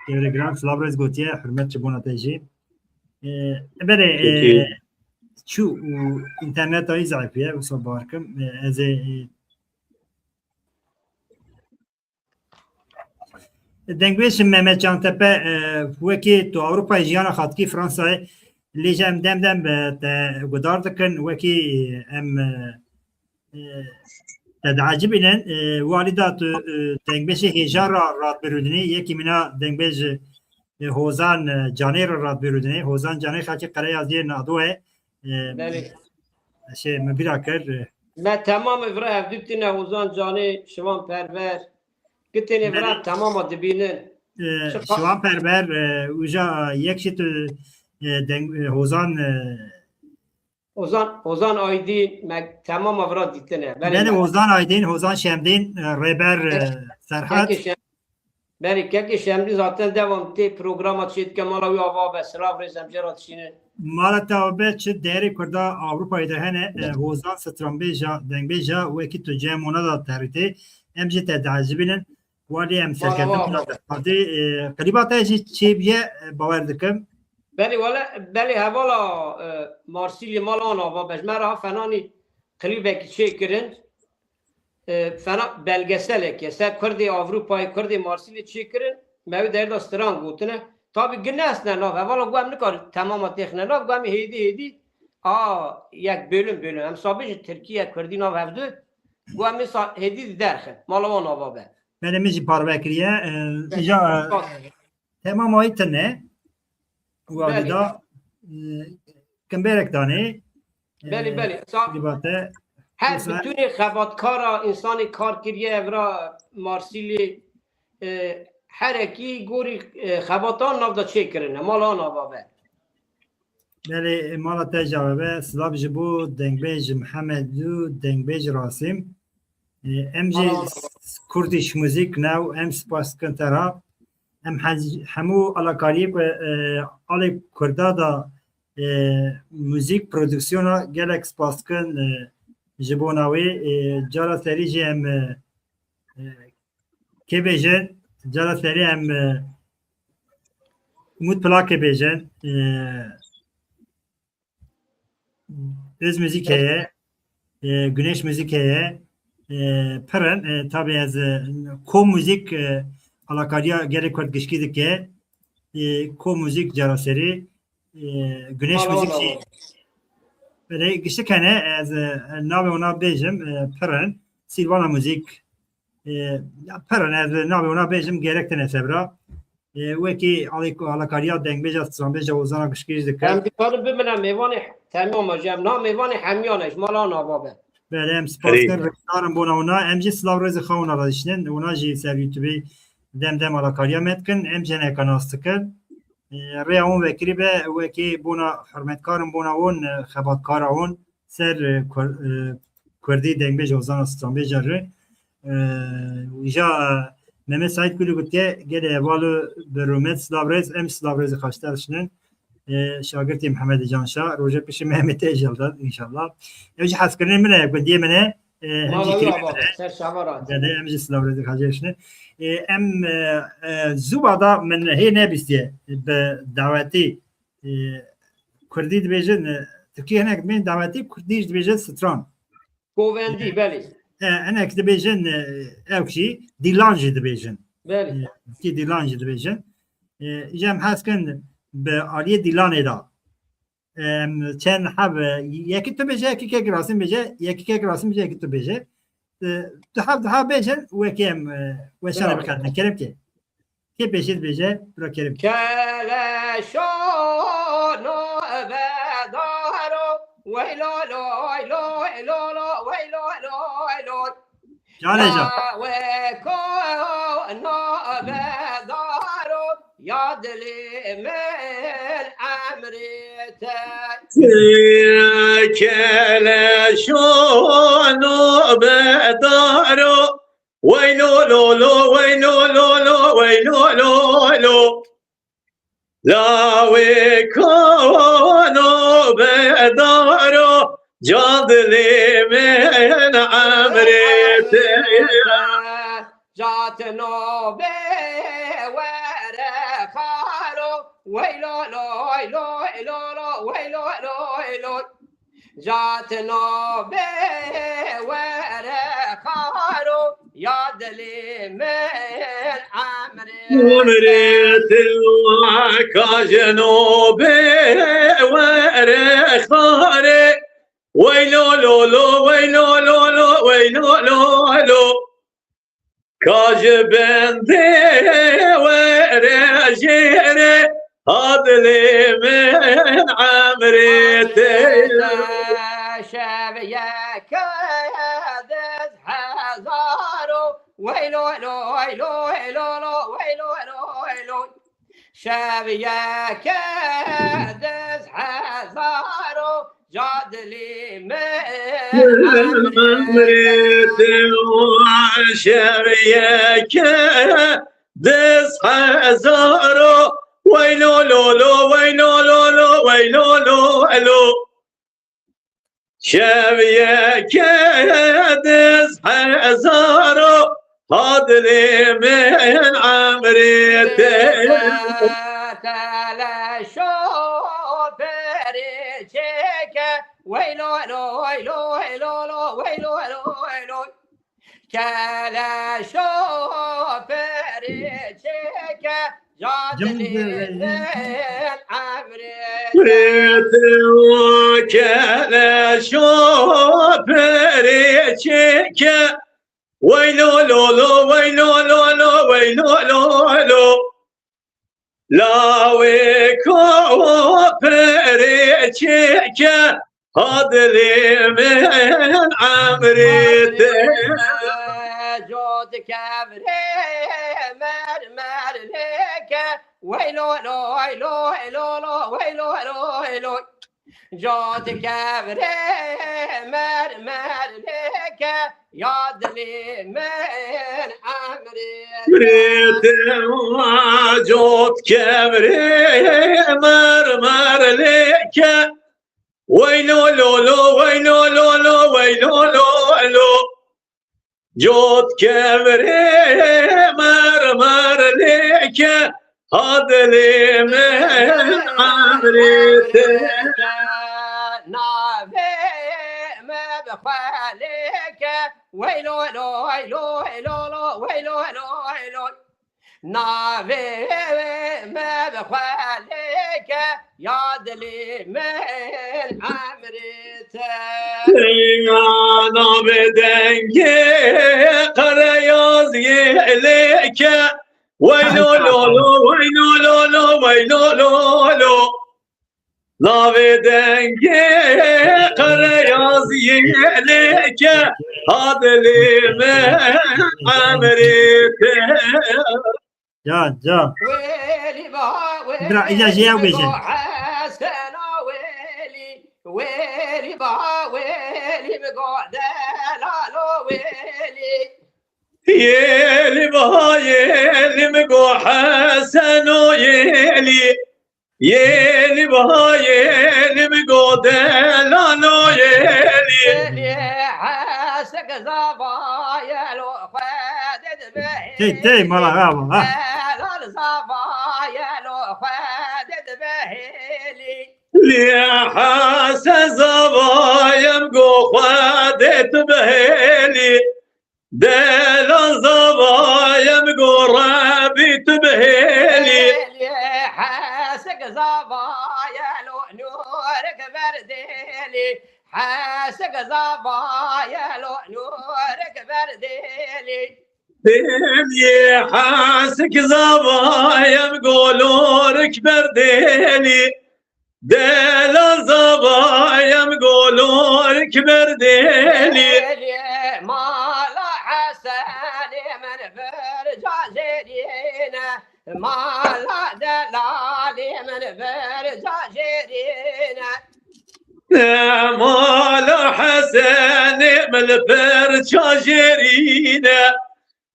kevirê giran silav rêz gotiye, hurmet ji bona te jî. Ee, belê, Peki. ee, çû û înterneta wî zayîf ye, wisa bawer kim. Ee, ez ê, ee, Dengbêj Mehmet Cantepe, e, wekî tu Ewropayê jiyana xwe dikî Fransayê, lê jî em dem dem, e, te guhdar dikin, wekî, e, em, e, e, te diecibînin, e, walî da tu, e, dengbêjê hêja ra, radbirûdinî, yekî mîna dengbêj, e, Hozan, e, Canê re radbirûdinê. Hozan Canê xelkê Qereyaziyê Nado e. E, Belê. Şey, min bîra kir. E, Me temamê vira hevdû tine Hozan Canê, Şivan Perver. Gitênê vira Belê. Temama dibînin. E, Şivan Perver, e, uca yek jî tu, e, deng, e, Hozan, e, Ozan, Ozan Aydin, me temama vira dîtine. Belê, Belê, me- Ozan Aydin, Hozan Şemdîn, e, Rêber, e, Serhat. Kekê Şem-, belê, Kekê Şemdîn zaten devam tê programa çê dike, mala wî ava be, silav rêz em jê re dişînin. Mala te ava be, çi değerê Kurda Avrupayê de hene, e, Hozan stranbêja, dengbêja, wekî tu cem ona da terîtê. Em jê te diecibînin. Walî em serkeftin Mala wa. Qadî, e, klîba te jî çêbûye, e, bawer dikim. Belê, wele, belê hevala, e, Marsîlê mala wan ava be. Ji me re ha fenanî klîbekî çêkirin. E, fena belgeselekê ser Kurdê Avrupayê, Kurdê Marsîlê çêkirin. Me wê derda stran gotine. Tabî ginesne nav. Hevala gu em nikarin temama têxine nav. Gu em hêdî hêdî. A, yek bölüm bölüm. Em sabê ji Tirkiye, Kurdî nav hevdu. Gu em sa hêdî derxin. Mala wan ava be. Belê min jî parve kiriye. E, Belê. Îja, e, Spas. Temama wî tune. Walî Belê. Da, e, kimberek danê. E, Belê, belê. Sa-, Dibate. Her Yoksa bütünê xebatkara, insanê kar kiriye, evra Marsîlê, e, herekî gorî, e, xebatan nav da çêkirine. Mala wan ava be. Belê, mala te jî ava be. Silav ji bo dengbêj Mihemed û dengbêj Rasîm. E, em jî Kurdish Music Now, em spas dikin te re. Em hez-, hemû alakariyê ku, e, alê Kurda da, e, muzîk produksiyona gelek spas dikin, e, ji bona wê. E, cara serî jî em, e, e, kê bêjin, cara serî em, e, Umut Plakê bêjin. E, Öz Müzik heye, e, Güneş Müzik heye, e, pir in. E, tabî ez, e, Ko Müzik, e, alakariya gelê Kurd gişkî dike. E, Ko Müzik cara serî, e, Güneş Müzik jî. Belê giştik hene, ez, e, navê wana bêjim, e, pir in. Silvana Müzik, e, ya pir in, ez navê wana bêjim, gerek tine sebra. E, wekî alî-, alakariya dengbêja stranbêja Ozana gişkî jî dike. Em dikarin bimine mêvanê temama jî, em na mêvanê hemiyan e, ji mala nava be. Belê, em spas Erê. Kin, rêzdar in bona wana. Em jî silav rêzê xwe wana re dişînin. Wana jî ser YouTubeê dem dem alakariya me dikin. Em jî hineka nas dikin. E, rêya wan vekirî be, wekî bona hurmetkar in bona wan, e, xebatkara wan. Ser, e, Kur-, e, Kurdî dengbêj Ozan Stranbêja re. E, îja, e, Mehmet Said Gulî gotiye, gelê heval û bi rûmet silav rêz, em silav rêzê xwe ji te dişînin. E, şagirtê Mihemedê Canşa, roje piştî Mehmetê Ejel de, înşallah. Ew jî hezkirinê min e, gundiyê min e. E, em jî Mala wî kirî ava, ser şava re. Gelê em jî silav rêzê xwe jê dişînin. E, em, e, e, zû bada min hê nebîstiye bi dawetî. E, Kurdî dibêjin, e, Tirkî hinek dibêjin dawetî, Kurdî jî dibêjin stran. Govendî, E, belê. E, hinek dibêjin, e, ew jî, dîlan jî dibêjin. Belê. E, Tirkî dîlan jî dibêjin. E, jî em hez kin bi aliyê dîlanê de. E, em çend heb, e, yekî tu bêje, yekî kek Rasim bêje, yekî kek Rasim bêje, yekî tu bêje. E, tu heb, tu heb bêjin, wekî em, e, weşanê Bravo. Bixetin. Kerem ke. Kê pêşî dibêje, bira Kerim. Keleşo nobedaro, weylo loy loy lolo, weylo loy loy. Canê can. Laweko nobedaro, ya dilê min emrê te. Keleşo nobedaro, Weylo lo lo, weylo lo lo, weylo lo lo. Lawê kano bedaro, can dilê min emrê te. Jatino bê were xaro, weylo lo, lo, lo, lo, weylo lo lo. Jatino bê were xaro, ya dilê min emrê. Emrê te waka jino bê were xare. Weylo lo lo, weylo lo lo, weylo lo lo. Ka ji bendê were jêrê, ha dilê min emrê te. Şev yeke diz hezar û weylo, lo, weylo, weylo, lo, weylo, lo, weylo. Şev yeke diz hezar û ca dilî min emrê te. Şev yeke diz hezar û weylo, lo, lo, weylo, lo, lo, weylo, lo, lo. Şev yeke diz hezar û ha dilê min emrê te. Keleş û perê çêke, weylo, lo, weylo, weylo, lo, weylo, lo, weylo. Keleş û perê çêke, ca dilê min emrê te. Rê te wa keleş û perê çêke. Weylo, lo, lo, weylo, lo, lo, weylo, lo, lo. Lawê ku perê çêke, ha dilê min emrê te. Cot kevrê mermer lêke, weylo, lo, weylo, weylo, lo, weylo, lo, weylo. Cot kevrê mermer lêke, ya dilê min emrê te. Emrê te wa cot kevrê mermer lêke. Weylo, lo, lo, weylo, lo, lo, weylo, lo, lo. Cot kevrê mermer lêke, ha dilê min emrê te. Navê me bi xwe lêke, weylo, lo, weylo, weylo, lo, weylo, lo, weylo. Navê me bi xwe lêke, ya dilê min emrê te. Ya navê dengê qereyaziyê lêke, weylo, lo, lo, weylo, lo, lo, weylo, lo, lo. Navê dengê qereyaziyê lêke, ha dilê min emrê te. Can, can. Wêlî ba, wêlî. Bira, îca jê ew bêje. Hesena wêlî, wêlî ba, wêlî bi go delalo wêlî. Yêlî ba, yêlî bi go Heseno yêlî. Yêlî ba, yêlî bi go delalo yêlî. Yêlî hesek zava yelo xwe de dibe. Tey, tey, mala, ha, ha. Delal zava yelo xwe de dibe hêlî. Lê hese zava yem go xwe de tu bihêlî. Delal zava yem go Rebî tu bihêlî. Hesek zava yelo nûrek berdêlî. Hesek zava yelo nûrek berdêlî. Dêlî hesek zava yem go nûrek berdêlî. Delal zava yem go nûrek berdêlî. Mala Hesenê min vir ca jêrîne. Mala delalê min vir ca jêrîne. Mala Hesenê min vir ca jêrîne.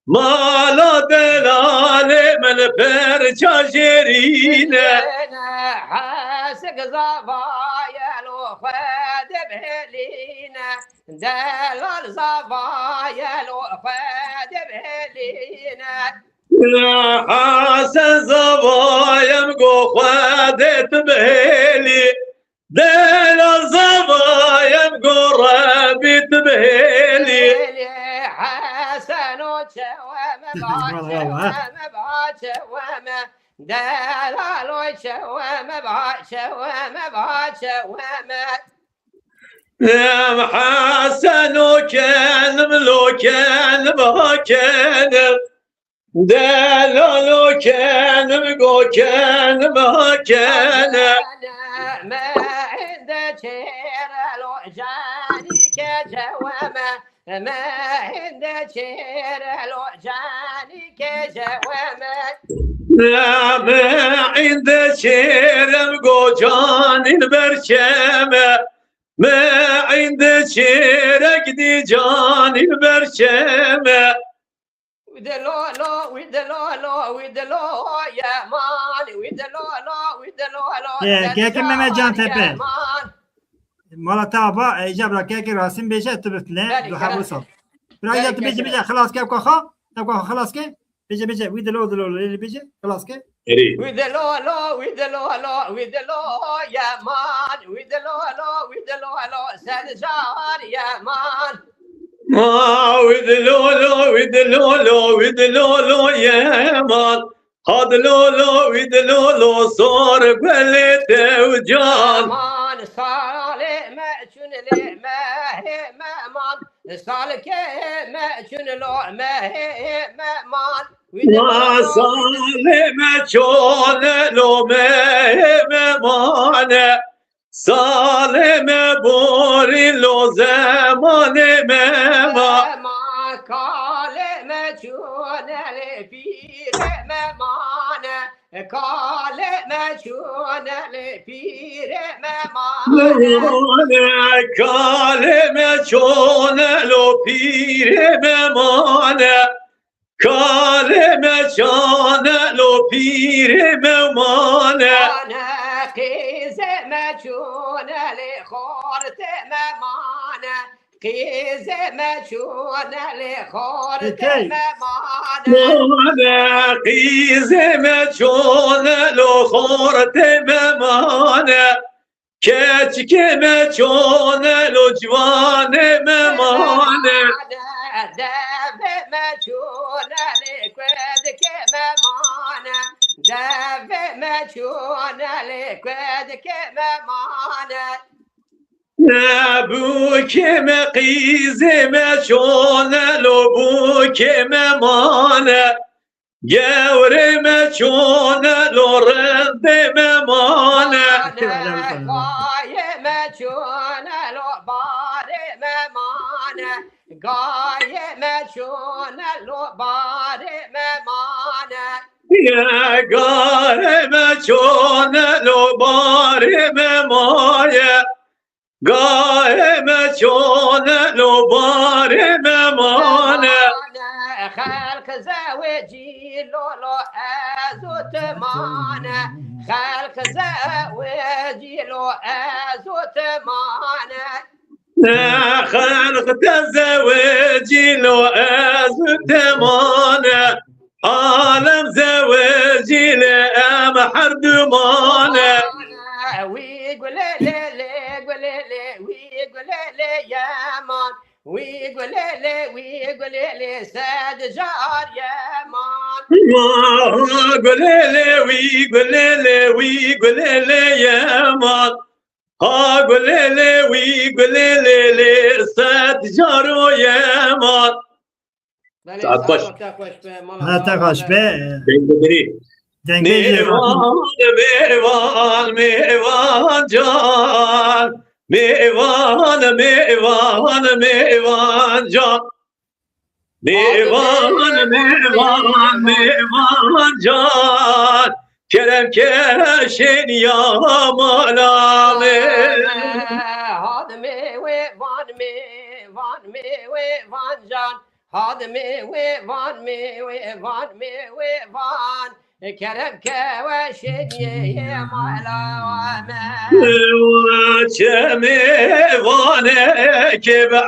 Mala delalê min perça jêrîne. Hesik zava yelo xwe de bihêlîne. Delal zava yelo xwe de bihêlîne. Hese zava yem go xwe de tu bihêlî. Delal zava yem go Rebî tu bihêlî. Heseno çewe me ba, çewe me ba, çewe me. Delalo çewe me ba, çewe me ba, çewe me. Em Heseno ken kenim lo kenim ha kenim. Delalo kenim go kenim ha kenim. Me inde çêrelo canî ke ceweme. Me inde çêrelo canî ke ceweme. Me inde çêrem go canîn berçeme. Me inde çêrek dî canîn berçeme. Wî de lo lo, wî de lo lo, wî de lo yeman, wî de lo lo, wî de lo lo. Ye, keke Mehmet Can Tepe. Mala te ava, e, îca bira keke Rasim bêje, tu bifne, Belê, du kerem. Hebu sal. Bira îca tu bêje, bêje, xilas ke, ew kaxa, ew kaxa xilas ke. Bêje, bêje, wî de lo, de lo, lê bêje, xilas ke. Erê. Wî de lo lo, wî de lo lo, wî de lo yeman, wî de lo lo, wî de lo lo, sen car yeman. Ma wî de lo lo, wî de lo lo, wî de lo lo yeman. Had lo lo, wî de lo lo, sor guelê tewcan. Yeman, salê me çûn lê mehê me man. Salkê me çûn lo mehê me man. Wî de lo lo. Salê me çûn lo mehê me mane. Salê me borî lo zemanê me ma. Ma kalê me çûne lê pîrê me mane. Kalê me çûne lê pîrê me mane. Mane, kalê me çûne lo pîrê me mane. Kalê me çûne lo pîrê me mane. Mane, qîzê me çûne lê xortê me mane. Qîzê me çûne lê xortê me mane. Mane, qîzê me çûne lo xortê me mane. Keçikê me çûne lo ciwanê me mane. Devê me çûne lê kurdikê me mane. Devê me çûne lê kurdikê me mane. Bûkê me qîzê me çûne lo bûkê me mane. Gewrê me çûne lo rindê me mane. Gayê me çûne lo barê me mane. Gayê me çûne lo barê me mane. Gayê me çûne lo barê me mane. Gayê me çûne lo barê me mane. Xelk zewecî lo lo ez û tu mane. Xelk zewecî lo ez û tu mane. Xelk te zewecî lo ez û te mane. Alem zewecî lê em her du mane. Wî gulê lê lê gulê lê, wî gulê lê yeman. Wî gulê lê, wî gulê lê, sed car yeman. Wî gulê lê, wî gulê lê, wî gulê lê yeman. Ha gulê lê, wî gulê lê lê, sed car o yeman. Belê, Saet xweş. Saeta te xweş be, mala Ha, te xweş be. Dengbedirî. Dengbedirî. Mêvan, mêvan, mêvan can. Mêvan, mêvan, mêvan can. Mêvan, mêvan, mêvan can. Kerem ke şêniya mala me. Had mêvan, mêvan, mêvan can. Had mêvan, mêvan, mêvan. Kerem ke we şêniyê mala me. Çemê vanekê bi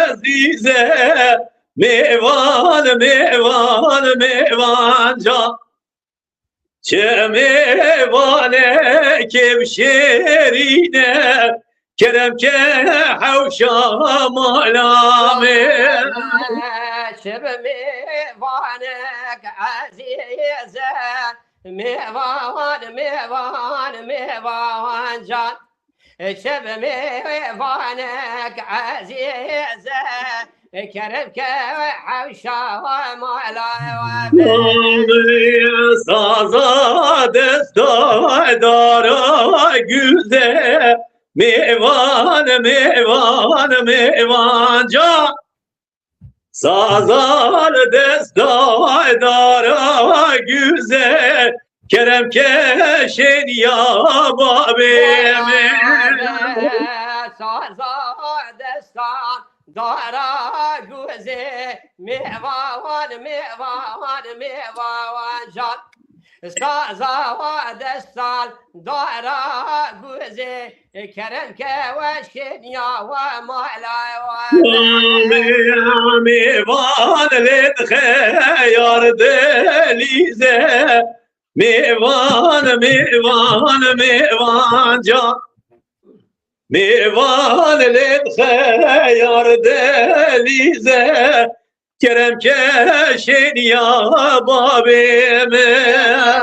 ezîze. Mêvan, mêvan, mêvan can. Çemê vanekê bi şêrîne. Kerem ke hewşa mala me. Çi bi mêvanek ezîze. Mêvan, mêvan, mêvan can. Çi bi mêvanek ezîze. Kerem ke hewşa we mala we. Saza desta dara güze, mêvan, mêvan, mêvan can. Saza li desta dara güze, kerem ke şêniya babê min. Saza destan dara guzê, mêvan, mêvan, mêvan can. Saza destan dara guzê, kerem ke we şêniya we mala we. Mêvan lê dixe yar delîze. Mêvan, mêvan, mêvan can. Mêvan lê dixe yar delîze. Kerem ke şêniya babê min.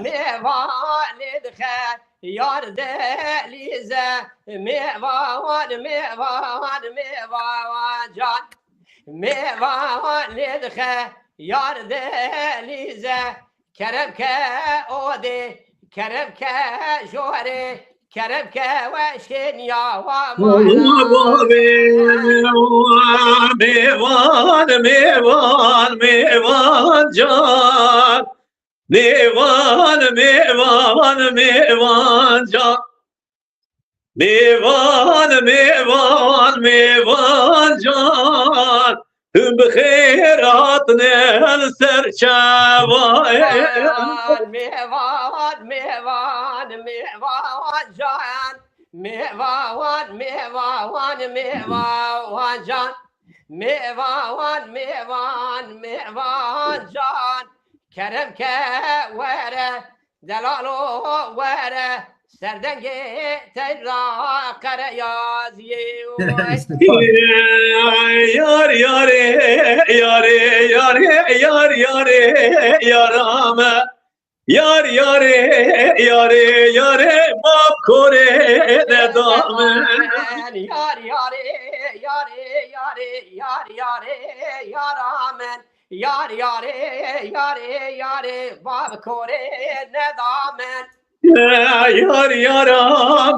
Mêvan lê dixe yar delîze. Mêvan, mêvan, mêvan can. Mêvan lê dixe yar delîze. Kerem ke odê, kerem ke jorê, kerem ke we şêniya wa mala. Babê, mêvan, mêvan, mêvan can. Mêvan, mêvan, mêvan can. Mêvan, mêvan, mêvan can, hûn bi xêr hatine li ser çava. Mêvan, mêvan, mêvan, mêvan can. Mêvan, mêvan, mêvan can. Mêvan, mêvan, mêvan can. Kerem ke were, delalo were, serdengê teyra qereyaziyê. Yar yarê, yarê, yarê, yar yarê, yara me. Yar yarê, yarê, yarê, bab korê neda min. Yar yarê, yarê, yarê, yar yarê, yara min. Yar yarê, yarê, yarê, bab korê neda min. Yar yara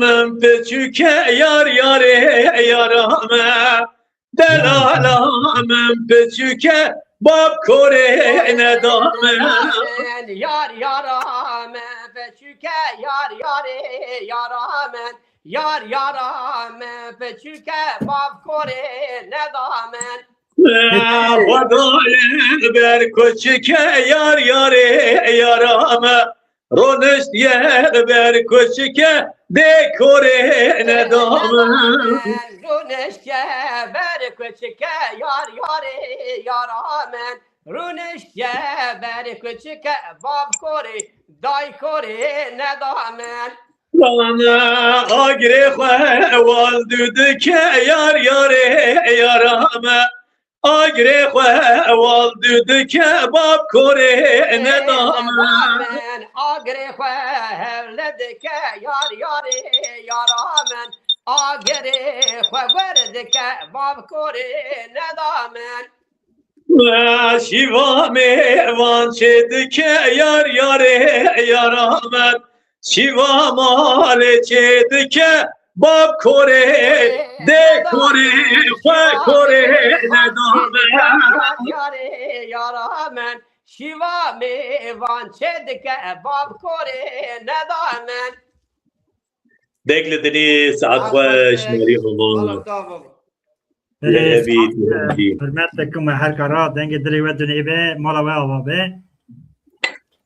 min piçûke, yar yarê, yara min. Delala min piçûke, bab korê neda min. Yar yara min piçûke, yar yarê, yara min. Yar yara min piçûke, bab korê neda min. Xwedayê ber kuçike, yar yarê, yara me. Roniştiye ber kuçike, dê korê neda min. Roniştiye ber kuçike, yar yarê, yara min. Roniştiye ber kuçike, bab korê, day korê neda min. Bana agirê xwe wal dû dike, yar yarê, yara me. Agirê xwe wal dû dike, bab korê neda min. Agirê xwe hewle dike, yar yarê, yara min. Agirê xwe wer dike, bab korê neda min. Şîva mêvan çê dike, yar yarê, yara min. Şîva malê çê dike, bab korê, dê korê, xwe korê neda min. Yarê, yara min. Şîva mêvan çê dike, bab korê neda min. Deng li dinê, saet xweş, merî hova. Belê, hurmet dikim we her kara, dengê dilê we dinê be, mala we ava be.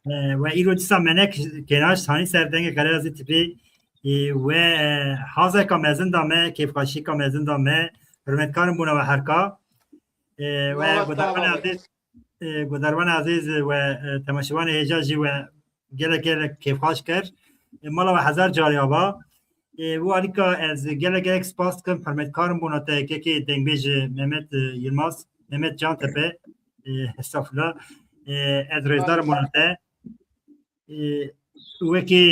E, we îro dîsa menek kênaş hanî ser dengê Qereyazê Tiprê, e, we, e, hazeka mezin da me, kêfxweşîka mezin da me, hurmetkarin bûna we herka. E, we gudarvanê ezîz, e, gudarvanê ezîz we, e, temaşevanê hêja jî we gelek gelek kêfxweş kir. E, mala we hezar carî ava. E, û alîka ez gelek gelek spas dikim, hurmetkarim bona te, kekê dengbêj Mehmet, e, Yilmaz, Mehmet Cantepe, e, estağfurullah. E, ez rêzdar im bona te. E, wekî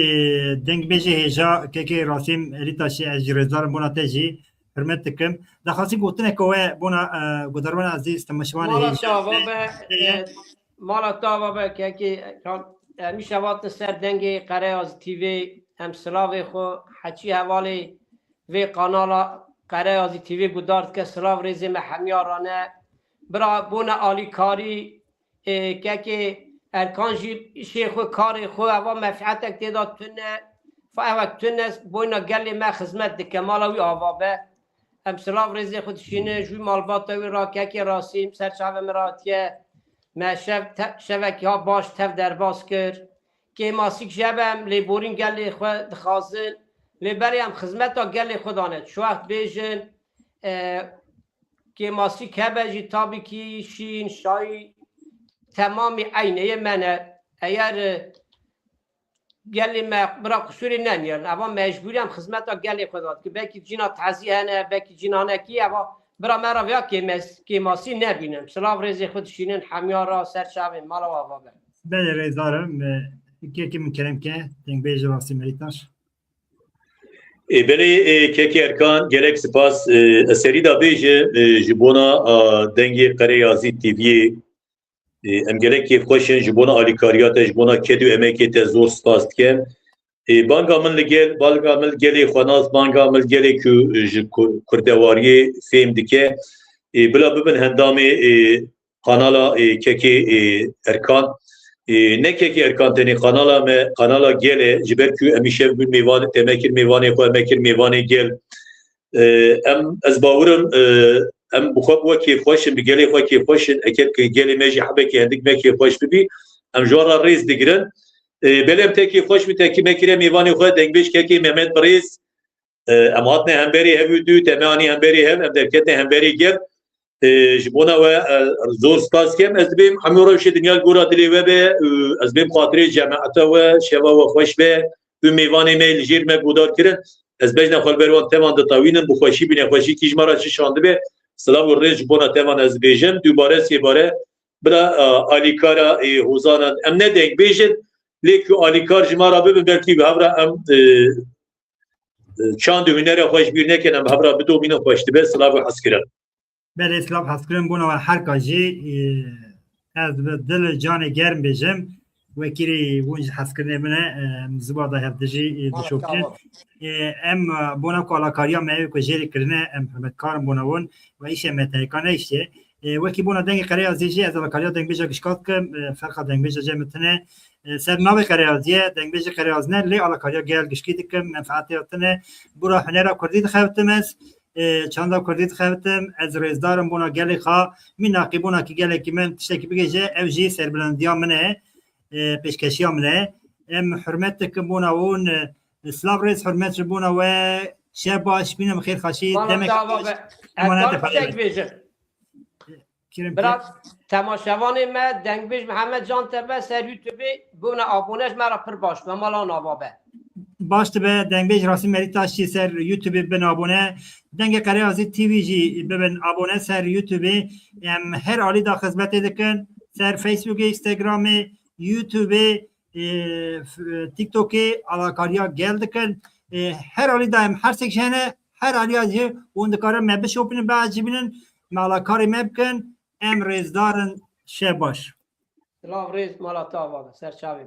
dengbêjê hêja kekê Rasîm Rîtaşî ez jî rêzdar im bona te jî. hurmet dikim. Daxwazî gotineke we bona, e, guhdarwana ezîz, temaşevanê Mala hêja. Çava be, Heye. e, mala çava be, kekê Erkan. E, mîşevatin ser dengê Qereyazî T V, em silavê xwe, heçî hevalê vê kanala Qereyazî T V guhdar dike, silav rêzê me hemiya rane. Bira bona alîkarî, e, kekê Erkan jî işê xwe, karê xwe, eva menfetek tê de tune. Fa evek tune, boyna gelê me xizmet dike, mala wî ava be. Em silav rêzê xwe dişînin, ji wî malbata wî ra kekê Rasîm ser çavê min re hatiye. Me şev te-, şevekî ha baş tev derbas kir. Kêmasîk jebe em lêborîn gelê xwe dixwazin. Lê berê em xizmeta gelê xwe dane. Çi wext bêjin, e, kêmasîk hebe jî tabî kî şîn, şayî, temamî eynê ye me ne. Eger, e, gelê me bira qusûrê nenêrin. Eva mecbûrî em xizmeta gelê xwe de dikin. Belkî cîna tezî hene, belkî cîna nekî, eva bira me re vêya kêmes-, kêmasî nebînin. Silav rêzê xwe dişînin, hemiya re ser çavê mala we ava be. Belê rêzdar im, e, kekê min kerem ke, dengbêj Rasîm Erîtaş. Ê, belê, ê, kekê Erkan, gelek spas. Ê, ez serî de bêjim, ê, ji bona, a, dengê Qereyazî T V'yê, ê, em gelek kêfxweş in ji bona alîkariya te, ji bona ked û emekê te zor spas dikim. Ê, banga min li gel, banga min li gelê xwenas, banga min li gelê ku, ê, ji ku-, kurdewariyê fêm dike. Ê, bila bibin hendamê, ê, kanala, ê, kekê, ê, Erkan. Ê, ne kekê Erkan tenê, kanala me, kanala gel e, ji ber ku em îşev bûn mêvan, te me kir mêvanê xwe, me kir mêvanê gel. Ê, em, ez bawer im, ê, em bi xwe bi we kêfxweş in, bi gelê xwe kêfxweş in, eger ku gelê me jî hebekê hindik me kêfxweş bibî, em ji wan re rêz digirin. Ê, belê em te kêfxweş bî, te kî me kire mêvanê xwe, dengbêj kekê Mehmet Birêz. Ê, em hatine hemberî hev û du, te me anî hemberî hev, em derketine hemberî gel. Ê, ji bona we, e, zor spas dikim. Ez dibêm hemû rewşê dinya li gora dilê we be. Û ez dibêm xatirê cemaeta we, şeva we xweş be. Û mêvanê me li jêr me guhdar kirin. Ez bejna xwe li ber wan tevan ditewînim, bi xweşî, bi nexweşî kî ji me re çi şandibe. Silav û rêz ji bona tevan ez dibêjim. Dubare sêbare bira, e, alîkara, ê, Hozan in. Em ne dengbêj in, lê ku alîkar ji me re bibin, belkî bi hev re em, e, e, çand û hunera xwe ji bîr nekin, em hev re bidomînin, xweş dibe. Silav û hezkirin. Belê, silav hezkirin bona we herka jî, e, ez bi dil û canê germ bêjim. Wekî hûn ji hezkirinê min e, em ziwa de hevdijî, e, dişopînin. E, em, e, bona ku alakariya me ew ku jêrê kirine, em hurmetkar in bona wan. We îşê me terika neîştiye. E, wekî bona dengê Qereyazê jî ez alakariya dengbêja gişka dikim. E, ferqa dengbêja cem tine. E, ser navê Qereyazî ye, dengbêjê Qereyaz ne, lê alakariya gel gişkî dikim, menfeetê tine. Bura hunera kurdî dixebitim ez. E, çanda kurdî dixebitim, ez rêzdar im bona gelê xwe, mînaqî bona kî gelekî min tiştekî bigêje, ew jî serbilendiya min e, e, pêşkeşiya min e. Em hurmet dikin bona wan, e, silav rêz hurmet ji bona we, şev baş, bîne bi xêr xweşî, Mala demek te ava be. Emanet Erkan, e, xwe. Tek bêjim. Kirim Bira, temaşevanê me, dengbêj Mihemed Can Teve ser YouTubeê bibine abone, ji me re pir baş be, mala nava be. Baş dibe, dengbêj Rasîm Erîtaş jî ser YouTubeê bin abone. Dengê Qereyazî T V jî bibin abone ser YouTubeê. Em her alî de xizmetê dikin. Ser Facebookê, Instagramê, YouTubeê, e, f-, TikTokê alakariya gel dikin. E, her alî de em her sek jî hene, her aliya jî hûn dikarin me bişopînin, biecibînin, me alakarê me bikin. Em rêzdar in, şev baş. Silav rêz, mala te ava be, ser çavê.